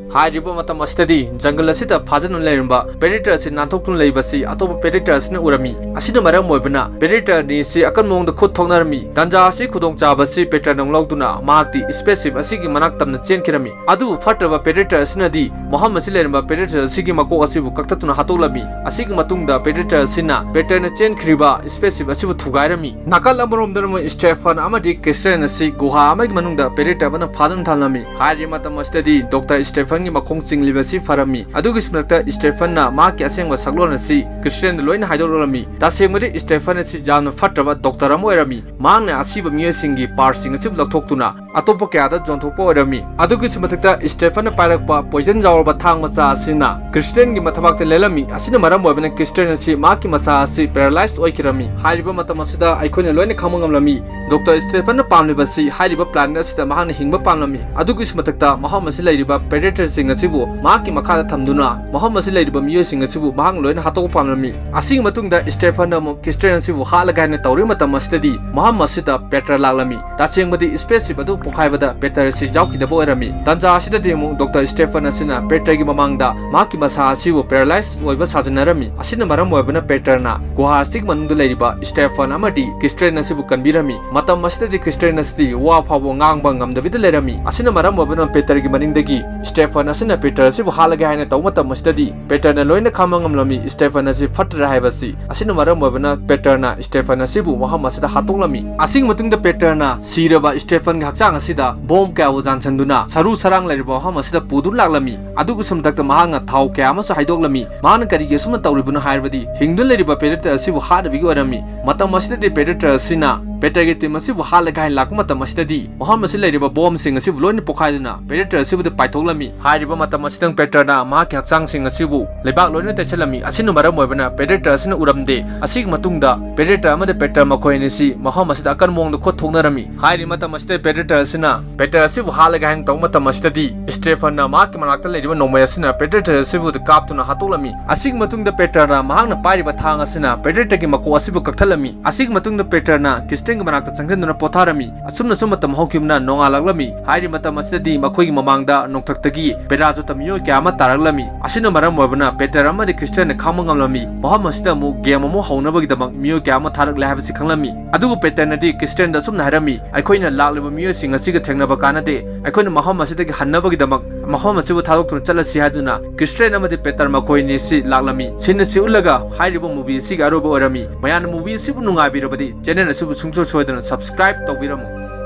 ꯍꯥꯏꯔꯤꯕ ꯃꯇꯝ ꯑꯁꯤꯗꯗꯤ ꯖꯪꯒꯜ ꯑꯁꯤꯗ ꯐꯥꯖꯗꯨꯅ ꯂꯩꯔꯝꯕ ꯄꯦꯗꯦꯇꯔ ꯑꯁꯤ ꯅꯥꯟꯊꯣꯛꯇꯨꯅ ꯂꯩꯕꯁꯤ ꯑꯇꯣꯞꯄ ꯄꯦꯗꯦꯇꯔ ꯑꯁꯤꯅ ꯎꯔꯝꯃꯤ꯫ ꯑꯁꯤꯅ ꯃꯔꯝ ꯑꯣꯏꯕꯅ ꯄꯦꯗꯦꯇꯔ ꯑꯅꯤ ꯑꯁꯤ ꯑꯀꯟꯕ ꯃꯑꯣꯡꯗ ꯈꯨꯠ ꯊꯣꯛꯅꯔꯝꯃꯤ꯫ ꯇꯥꯟꯖꯥ ꯑꯁꯤ ꯈꯨꯗꯣꯡꯆꯥꯕ ꯑꯁꯤ ꯄꯦꯗꯦꯇꯔꯅ ꯑꯃꯨꯛ ꯂꯧꯗꯨꯅ ꯃꯍꯥꯛꯇꯤ ꯁ꯭ꯄꯦꯁꯁꯤꯞ ꯑꯁꯤꯒꯤ ꯃꯅꯥꯛ ꯇꯝꯅ ꯆꯦꯟꯈꯤꯔꯝꯃꯤ꯫ ꯑꯗꯨꯕꯨ ꯐꯠꯇ꯭ꯔꯕ ꯄꯦꯗꯦꯇꯔ ꯑꯁꯤꯅꯗꯤ ꯃꯐꯝ ꯑꯁꯤ ꯂꯩꯔꯝꯕ ꯄꯦꯗꯦꯇꯔ ꯑꯁꯤꯒꯤ ꯃꯀꯣꯛ ꯑꯁꯤꯕꯨ ꯀꯛꯊꯠꯇꯨꯅ ꯍꯥꯠꯇꯣꯛꯂꯝꯃꯤ꯫ ꯑꯁꯤꯒꯤ ꯃꯇꯨꯡꯗ ꯄꯦꯗꯦꯇꯔ ꯑꯁꯤꯅ ꯄꯦꯗꯦꯇꯔꯅ ꯆꯦꯟꯈ꯭ꯔꯤꯕ ꯁ꯭ꯄꯦꯁꯁꯤꯞ ꯑꯁꯤꯕꯨ ꯊꯨꯒꯥꯏꯔꯝꯃꯤ꯫ ꯅꯥꯀꯜ ꯑꯃꯔꯣꯝꯗꯅ ꯑꯃꯨꯛ ꯁ꯭ꯇꯦꯐꯟ ꯑꯃꯗꯤ ꯀ꯭ꯔꯤꯁꯇꯤꯌꯟ ꯑꯁꯤ ꯒꯨꯍꯥ ꯑꯃꯒꯤ ꯃꯅꯨꯡꯗ ꯄꯦꯗꯦꯇꯔ ꯑꯃꯅ ꯐꯥꯗꯨꯅ ꯊꯝꯂꯝꯃꯤ꯫ ꯍꯥꯏꯔꯤꯕ ꯃꯇꯝ ꯑꯁꯤꯗꯗꯤ ꯗꯣꯛꯇꯔ ꯁ꯭ꯇꯦꯐꯟꯒꯤ ꯃꯈꯣꯡ ꯆꯤꯡꯂꯤꯕ ꯑꯁꯤ ꯐꯔꯝꯃꯤ꯫ ꯑꯗꯨꯒꯤꯁꯨ ꯃꯊꯛꯇ ꯁ꯭ꯇꯦꯐꯟꯅ ꯃꯍꯥꯛꯀꯤ ꯑꯁꯦꯡꯕ ꯁꯛꯂꯣꯟ ꯑꯁꯤ ꯀ꯭ꯔꯤꯁꯇꯤꯌꯟꯗ ꯂꯣꯏꯅ ꯍꯥꯏꯗꯣꯛꯂꯝꯃꯤ꯫ ꯇꯁꯦꯡꯕꯗꯤ ꯁ꯭ꯇꯦꯐꯟ ꯑꯁꯤ ꯌꯥꯝꯅ ꯐꯠꯇ꯭ꯔꯕ ꯗꯣꯛꯇꯔ ꯑꯃ ꯑꯣꯏꯔꯝꯃꯤ꯫ ꯃꯍꯥꯛꯅ ꯑꯁꯤꯕ ꯃꯤꯑꯣꯏꯁꯤꯡꯒꯤ ꯄꯥꯔꯠꯁꯤꯡ ꯑꯁꯤꯕꯨ ꯂꯧꯊꯣꯛꯇꯨꯅ ꯑꯇꯣꯞꯄ ꯀꯌꯥꯗ ꯌꯣꯟꯊꯣꯛꯄ ꯑꯣꯏꯔꯝꯃꯤ꯫ ꯑꯗꯨꯒꯤꯁꯨ ꯃꯊꯛꯇ ꯁ꯭ꯇꯦꯐꯟꯅ ꯄꯥꯏꯔꯛꯄ ꯄꯣꯏꯖꯟ ꯌꯥꯎꯔꯕ ꯊꯥꯡ ꯃꯆꯥ ꯑꯁꯤꯅ ꯀ꯭ꯔꯤꯁꯇꯤꯌꯟꯒꯤ ꯃꯊꯕꯥꯛꯇ ꯂꯦꯜꯂꯝꯃꯤ꯫ ꯑꯁꯤꯅ ꯃꯔꯝ ꯑꯣꯏꯕꯅ ꯀ꯭ꯔꯤꯁꯇꯤꯌꯟ ꯑꯁꯤ ꯃꯍꯥꯛꯀꯤ ꯃꯆꯥ ꯑꯁꯤ ꯄꯦꯔꯥꯂꯥꯏꯁ ꯑꯣꯏꯈꯤꯔꯝꯃꯤ꯫ ꯍꯥꯏꯔꯤꯕ ꯃꯇꯝ ꯑꯁꯤꯗ ꯑꯩꯈꯣꯏꯅ ꯂꯣꯏꯅ ꯈꯪꯕ ꯉꯝꯂꯝꯃꯤ꯫ ꯗꯣꯛꯇꯔ ꯁ꯭ꯇꯦꯐꯟꯅ ꯄꯥꯝꯂꯤꯕꯁꯤ ꯍꯥꯏꯔꯤꯕ ꯄ꯭ꯂꯥꯅꯦꯠ ꯑꯁꯤꯗ ꯃꯍꯥꯛꯅ ꯍꯤꯡꯕ ꯄꯥꯝꯂꯝꯃꯤ꯫ ꯑꯗꯨꯒꯤꯁꯨ ꯃꯊꯛꯇ ꯃꯐꯝ ꯑꯁꯤ ꯂꯩꯔꯤꯕ ꯄꯦꯗꯦꯇꯔꯁꯤꯡ ꯑꯁꯤꯕꯨ ꯃꯍꯥꯛꯀꯤ ꯃꯈꯥꯗ ꯊꯝꯗꯨꯅ ꯃꯐꯝ ꯑꯁꯤ ꯂꯩꯔꯤꯕ ꯃꯤꯑꯣꯏꯁꯤꯡ ꯑꯁꯤꯕꯨ ꯃꯍꯥꯛꯅ ꯂꯣꯏꯅ ꯍꯥꯠꯇꯣꯛꯄ ꯄꯥꯝꯂꯝꯃꯤ꯫ ꯑꯁꯤꯒꯤ ꯃꯇꯨꯡꯗ ꯁ꯭ꯇꯦꯐꯟꯅ ꯑꯃꯨꯛ ꯈ꯭ꯔꯤꯁꯇꯤꯌꯥꯟ ꯑꯁꯤꯕꯨ ꯍꯥꯠꯂꯒꯦ ꯍꯥꯏꯅ ꯇꯧꯔꯤꯕ ꯃꯇꯝ ꯑꯁꯤꯗꯗꯤ ꯃꯐꯝ ꯑꯁꯤꯗ ꯄꯦꯇꯔ ꯂꯥꯛꯂꯝꯃꯤ꯫ ꯇꯁꯦꯡꯕꯗꯤ ꯁ꯭ꯄꯦꯁꯁꯤꯞ ꯑꯗꯨ ꯄꯣꯈꯥꯏꯕꯗ ꯄꯦꯇꯔ ꯑꯁꯤ ꯌꯥꯎꯈꯤꯗꯕ ꯑꯣꯏꯔꯝꯃꯤ꯫ ꯇꯥꯟꯖꯥ ꯑꯁꯤꯗꯗꯤ ꯑꯃꯨꯛ ꯗꯣꯛꯇꯔ ꯁ꯭ꯇꯦꯐꯟ ꯑꯁꯤꯅ ꯄꯦꯇꯔꯒꯤ ꯃꯃꯥꯡꯗ ꯃꯍꯥꯛꯀꯤ ꯃꯁꯥ ꯑꯁꯤꯕꯨ ꯄꯦꯔꯥꯂꯥꯏꯁ ꯑꯣꯏꯕ ꯁꯥꯖꯤꯟꯅꯔꯝꯃꯤ꯫ ꯑꯁꯤꯅ ꯃꯔꯝ ꯑꯣꯏꯕꯅ ꯄꯦꯇꯔꯅ ꯒꯨꯍꯥ ꯑꯁꯤꯒꯤ ꯃꯅꯨꯡꯗ ꯂꯩꯔꯤꯕ ꯁ꯭ꯇꯦꯐꯟ ꯑꯃꯗꯤ ꯈ꯭ꯔꯤꯁꯇꯤꯌꯥꯟ ꯑꯁꯤꯕꯨ ꯀꯟꯕꯤꯔꯝꯃꯤ꯫ ꯃꯇꯝ ꯑꯁꯤꯗꯗꯤ ꯈ꯭ꯔꯤꯁꯇꯤꯌꯥꯟ ꯑꯁꯤꯗꯤ ꯋꯥ ꯐꯥꯎꯕ ꯉꯥꯡꯕ ꯉꯝꯗꯕꯤꯗ ꯂꯩꯔꯝꯃꯤ꯫ ꯑꯁꯤꯅ ꯃꯔꯝ ꯑꯣꯏꯕꯅ ꯄꯦꯇꯔꯒꯤ ꯃꯅꯤꯡꯗꯒꯤ ꯁ꯭ꯇꯦꯐꯟ ꯑꯁꯤꯅ ꯄꯦꯇꯔ ꯑꯁꯤꯕꯨ ꯍꯥꯠꯂꯒꯦ ꯍꯥꯏꯅ ꯇꯧꯕ ꯃꯇꯝ ꯑꯁꯤꯗꯗꯤ ꯄꯦꯇꯔꯅ ꯂꯣꯏꯅ ꯈꯪꯕ ꯉꯝꯂꯝꯃꯤ ꯁ꯭ꯇꯦꯐꯟ ꯑꯁꯤ ꯐꯠꯇ꯭ꯔꯦ ꯍꯥꯏꯕꯁꯤ꯫ ꯑꯁꯤꯅ ꯃꯔꯝ ꯑꯣꯏꯕꯅ ꯄꯦꯇꯔꯅ ꯁ꯭ꯇꯦꯐꯟ ꯑꯁꯤꯕꯨ ꯃꯐꯝ ꯑꯁꯤꯗ ꯍꯥꯠꯇꯣꯛꯂꯝꯃꯤ꯫ ꯑꯁꯤꯒꯤ ꯃꯇꯨꯡꯗ ꯄꯦꯇꯔꯅ ꯁꯤꯔꯕ ꯁ꯭ꯇꯦꯐꯟꯒꯤ ꯍꯛꯆꯥꯡ ꯑꯁꯤꯗ ꯕꯣꯝ ꯀꯌꯥꯕꯨ ꯌꯥꯟꯁꯤꯟꯗꯨꯅ ꯁꯔꯨ ꯁꯔꯥꯡ ꯂꯩꯔꯕ ꯃꯐꯝ ꯑꯁꯤꯗ ꯄꯨꯗꯨꯅ ꯂꯥꯛꯂꯝꯃꯤ꯫ ꯑꯗꯨꯒꯤꯁꯨ ꯃꯊꯛꯇ ꯃꯍꯥꯛꯅ ꯊꯥꯎ ꯀꯌꯥ ꯑꯃꯁꯨ ꯍꯩꯗꯣꯛꯂꯝꯃꯤ꯫ ꯃꯍꯥꯛꯅ ꯀꯔꯤꯒꯤ ꯑꯁꯨꯝꯅ ꯇꯧꯔꯤꯕꯅꯣ ꯍꯥꯏꯔꯕꯗꯤ ꯍꯤꯡꯗꯨꯅ ꯂꯩꯔꯤꯕ ꯄꯦꯗꯦꯇꯔ ꯑꯁꯤꯕꯨ ꯍꯥꯠꯅꯕꯒꯤ ꯑꯣꯏꯔꯝꯃꯤ꯫ ꯃꯇꯝ ꯑꯁꯤꯗꯗꯤ ꯄꯦꯗꯦꯇꯔ ꯑꯁꯤꯅ ꯄꯦꯇꯔꯒꯤ ꯇꯤꯝ ꯑꯁꯤꯕꯨ ꯍꯥꯠꯂꯒꯦ ꯍꯥꯏꯅ ꯂꯥꯛꯄ ꯃꯇꯝ ꯑꯁꯤꯗꯗꯤ ꯃꯐꯝ ꯑꯁꯤꯗ ꯂꯩꯔꯤꯕ ꯕꯣꯝꯁꯤꯡ ꯑꯁꯤꯕꯨ ꯂꯣꯏꯅ ꯄꯣꯈꯥꯏꯗꯨꯅ ꯄꯦꯗꯦꯇꯔ ꯑꯁꯤꯕꯨꯗꯤ ꯄꯥꯏꯊꯣꯛꯂꯝꯃꯤ꯫ ꯍꯥꯏꯔꯤꯕ ꯃꯇꯝ ꯑꯁꯤꯗꯪ ꯄꯦꯇꯔꯅ ꯃꯍꯥꯛꯀꯤ ꯍꯛꯆꯥꯡꯁꯤꯡ ꯑꯁꯤꯕꯨ ꯂꯩꯕꯥꯛ ꯂꯣꯏꯅ ꯇꯩꯁꯜꯂꯝꯃꯤ꯫ ꯑꯁꯤꯅ ꯃꯔꯝ ꯑꯣꯏꯕꯅ ꯄꯦꯗꯦꯇꯔ ꯑꯁꯤꯅ ꯎꯔꯝꯗꯦ꯫ ꯑꯁꯤꯒꯤ ꯃꯇꯨꯡꯗ ꯄꯦꯗꯦꯇꯔ ꯑꯃꯗꯤ ꯄꯦꯇꯔ ꯃꯈꯣꯏ ꯑꯅꯤꯁꯤ ꯃꯐꯝ ꯑꯁꯤꯗ ꯑꯀꯟꯕ ꯃꯑꯣꯡꯗ ꯈꯨꯠ ꯊꯣꯛꯅꯔꯝꯃꯤ꯫ ꯍꯥꯏꯔꯤꯕ ꯃꯇꯝ ꯑꯁꯤꯗ ꯄꯦꯗꯦꯇꯔ ꯑꯁꯤꯅ ꯄꯦꯇꯔ ꯑꯁꯤꯕꯨ ꯍꯥꯠꯂꯒꯦ ꯍꯥꯏꯅ ꯇꯧꯕ ꯃꯇꯝ ꯑꯁꯤꯗꯗꯤ ꯁ꯭ꯇꯦꯐꯟꯅ ꯃꯍꯥꯛꯀꯤ ꯃꯅꯥꯛꯇ ꯂꯩꯔꯤꯕ ꯅꯣꯡꯃꯩ ꯑꯁꯤꯅ ꯄꯦꯗꯦꯇꯔ ꯑꯁꯤꯕꯨ ꯀꯥꯞꯇꯨꯅ ꯍꯥꯠꯇꯣꯛꯂꯝꯃꯤ꯫ ꯑꯁꯤꯒꯤ ꯃꯇꯨꯡꯗ ꯄꯦꯇꯔꯅ ꯃꯍꯥꯛꯅ ꯄꯥꯏꯔꯤꯕ ꯊꯥꯡ ꯑꯁꯤꯅ ꯄꯦꯗꯦꯇꯔꯒꯤ ꯃꯀꯣꯛ ꯑꯁꯤꯕꯨ ꯀꯛꯊꯠꯂꯝꯃꯤ꯫ ꯑꯁꯤꯒꯤ ꯃꯇꯨꯡꯗ ꯄꯦꯇꯔꯅ ꯈ꯭ꯔꯤꯁꯇꯤꯌꯥꯟꯒꯤ ꯃꯅꯥꯛꯇ ꯆꯪꯁꯤꯟꯗꯨꯅ ꯄꯣꯊꯥꯔꯝꯃꯤ꯫ ꯑꯁꯨꯝꯅ ꯁꯨꯝ ꯃꯇꯝ ꯍꯧꯈꯤꯕꯅ ꯅꯣꯡꯉꯥꯜꯂꯛꯂꯝꯃꯤ꯫ ꯍꯥꯏꯔꯤꯕ ꯃꯇꯝ ꯑꯁꯤꯗꯗꯤ ꯃꯈꯣꯏꯒꯤ ꯃꯃꯥꯡꯗ ꯅꯣꯡꯊꯛꯇꯒꯤ ꯄꯦꯔꯥꯖꯨꯠꯇ ꯃꯤꯑꯣꯏ ꯀꯌꯥ ꯑꯃ ꯇꯥꯔꯛꯂꯝꯃꯤ꯫ ꯑꯁꯤꯅ ꯃꯔꯝ ꯑꯣꯏꯕꯅ ꯄꯦꯇꯔ ꯑꯃꯗꯤ ꯈ꯭ꯔꯤꯁꯇꯤꯌꯥꯟꯅ ꯈꯥꯡꯕ ꯉꯝꯂꯝꯃꯤ꯫ ꯃꯐꯝ ꯑꯁꯤꯗ ꯑꯃꯨꯛ ꯒꯦꯝ ꯑꯃ ꯍꯧꯅꯕꯒꯤꯗꯃꯛ ꯃꯤꯑꯣꯏ ꯀꯌꯥ ꯑꯃ ꯊꯥꯔꯛꯂꯦ ꯍꯥꯏꯕꯁꯤ ꯈꯪꯂꯝꯃꯤ꯫ ꯑꯗꯨꯕꯨ ꯄꯦꯇꯔꯅꯗꯤ ꯈ꯭ꯔꯤꯁꯇꯤꯌꯥꯟꯗ ꯑꯁꯨꯝꯅ ꯍꯥꯏꯔꯝꯃꯤ, "ꯑꯩꯈꯣꯏꯅ ꯂꯥꯛꯂꯤꯕ ꯃꯤꯑꯣꯏꯁꯤꯡ ꯑꯁꯤꯒ ꯊꯦꯡꯅꯕ ꯀꯥꯟꯅꯗꯦ꯫ ꯑꯩꯈꯣꯏꯅ ꯃꯐꯝ ꯑꯁꯤꯗꯒꯤ ꯍꯟꯅꯕꯒꯤꯗꯃꯛ ꯃꯐꯝ ꯑꯁꯤꯕꯨ ꯊꯥꯗꯣꯛꯇꯨꯅ ꯆꯠꯂꯁꯤ" ꯍꯥꯏꯗꯨꯅ ꯈ꯭ꯔꯤꯁꯇꯤꯌꯥꯟ ꯑꯃꯗꯤ ꯄꯦꯇꯔ ꯃꯈꯣꯏ ꯑꯅꯤ ꯑꯁꯤ ꯂꯥꯛꯂꯝꯃꯤ꯫ ꯁꯤꯟ ꯑꯁꯤ ꯎꯠꯂꯒ ꯍꯥꯏꯔꯤꯕ movie ꯑꯁꯤꯒꯤ ꯑꯔꯣꯏꯕ ꯑꯣꯏꯔꯝꯃꯤ꯫ ꯃꯌꯥꯝꯅ movie ꯑꯁꯤꯕꯨ ꯅꯨꯡꯉꯥꯏꯕꯤꯔꯕꯗꯤ channel ꯑꯁꯤꯕꯨ ꯁꯨꯡꯁꯣꯏ ꯁꯣꯏꯗꯅ subscribe ꯇꯧꯕꯤꯔꯝꯃꯨ꯫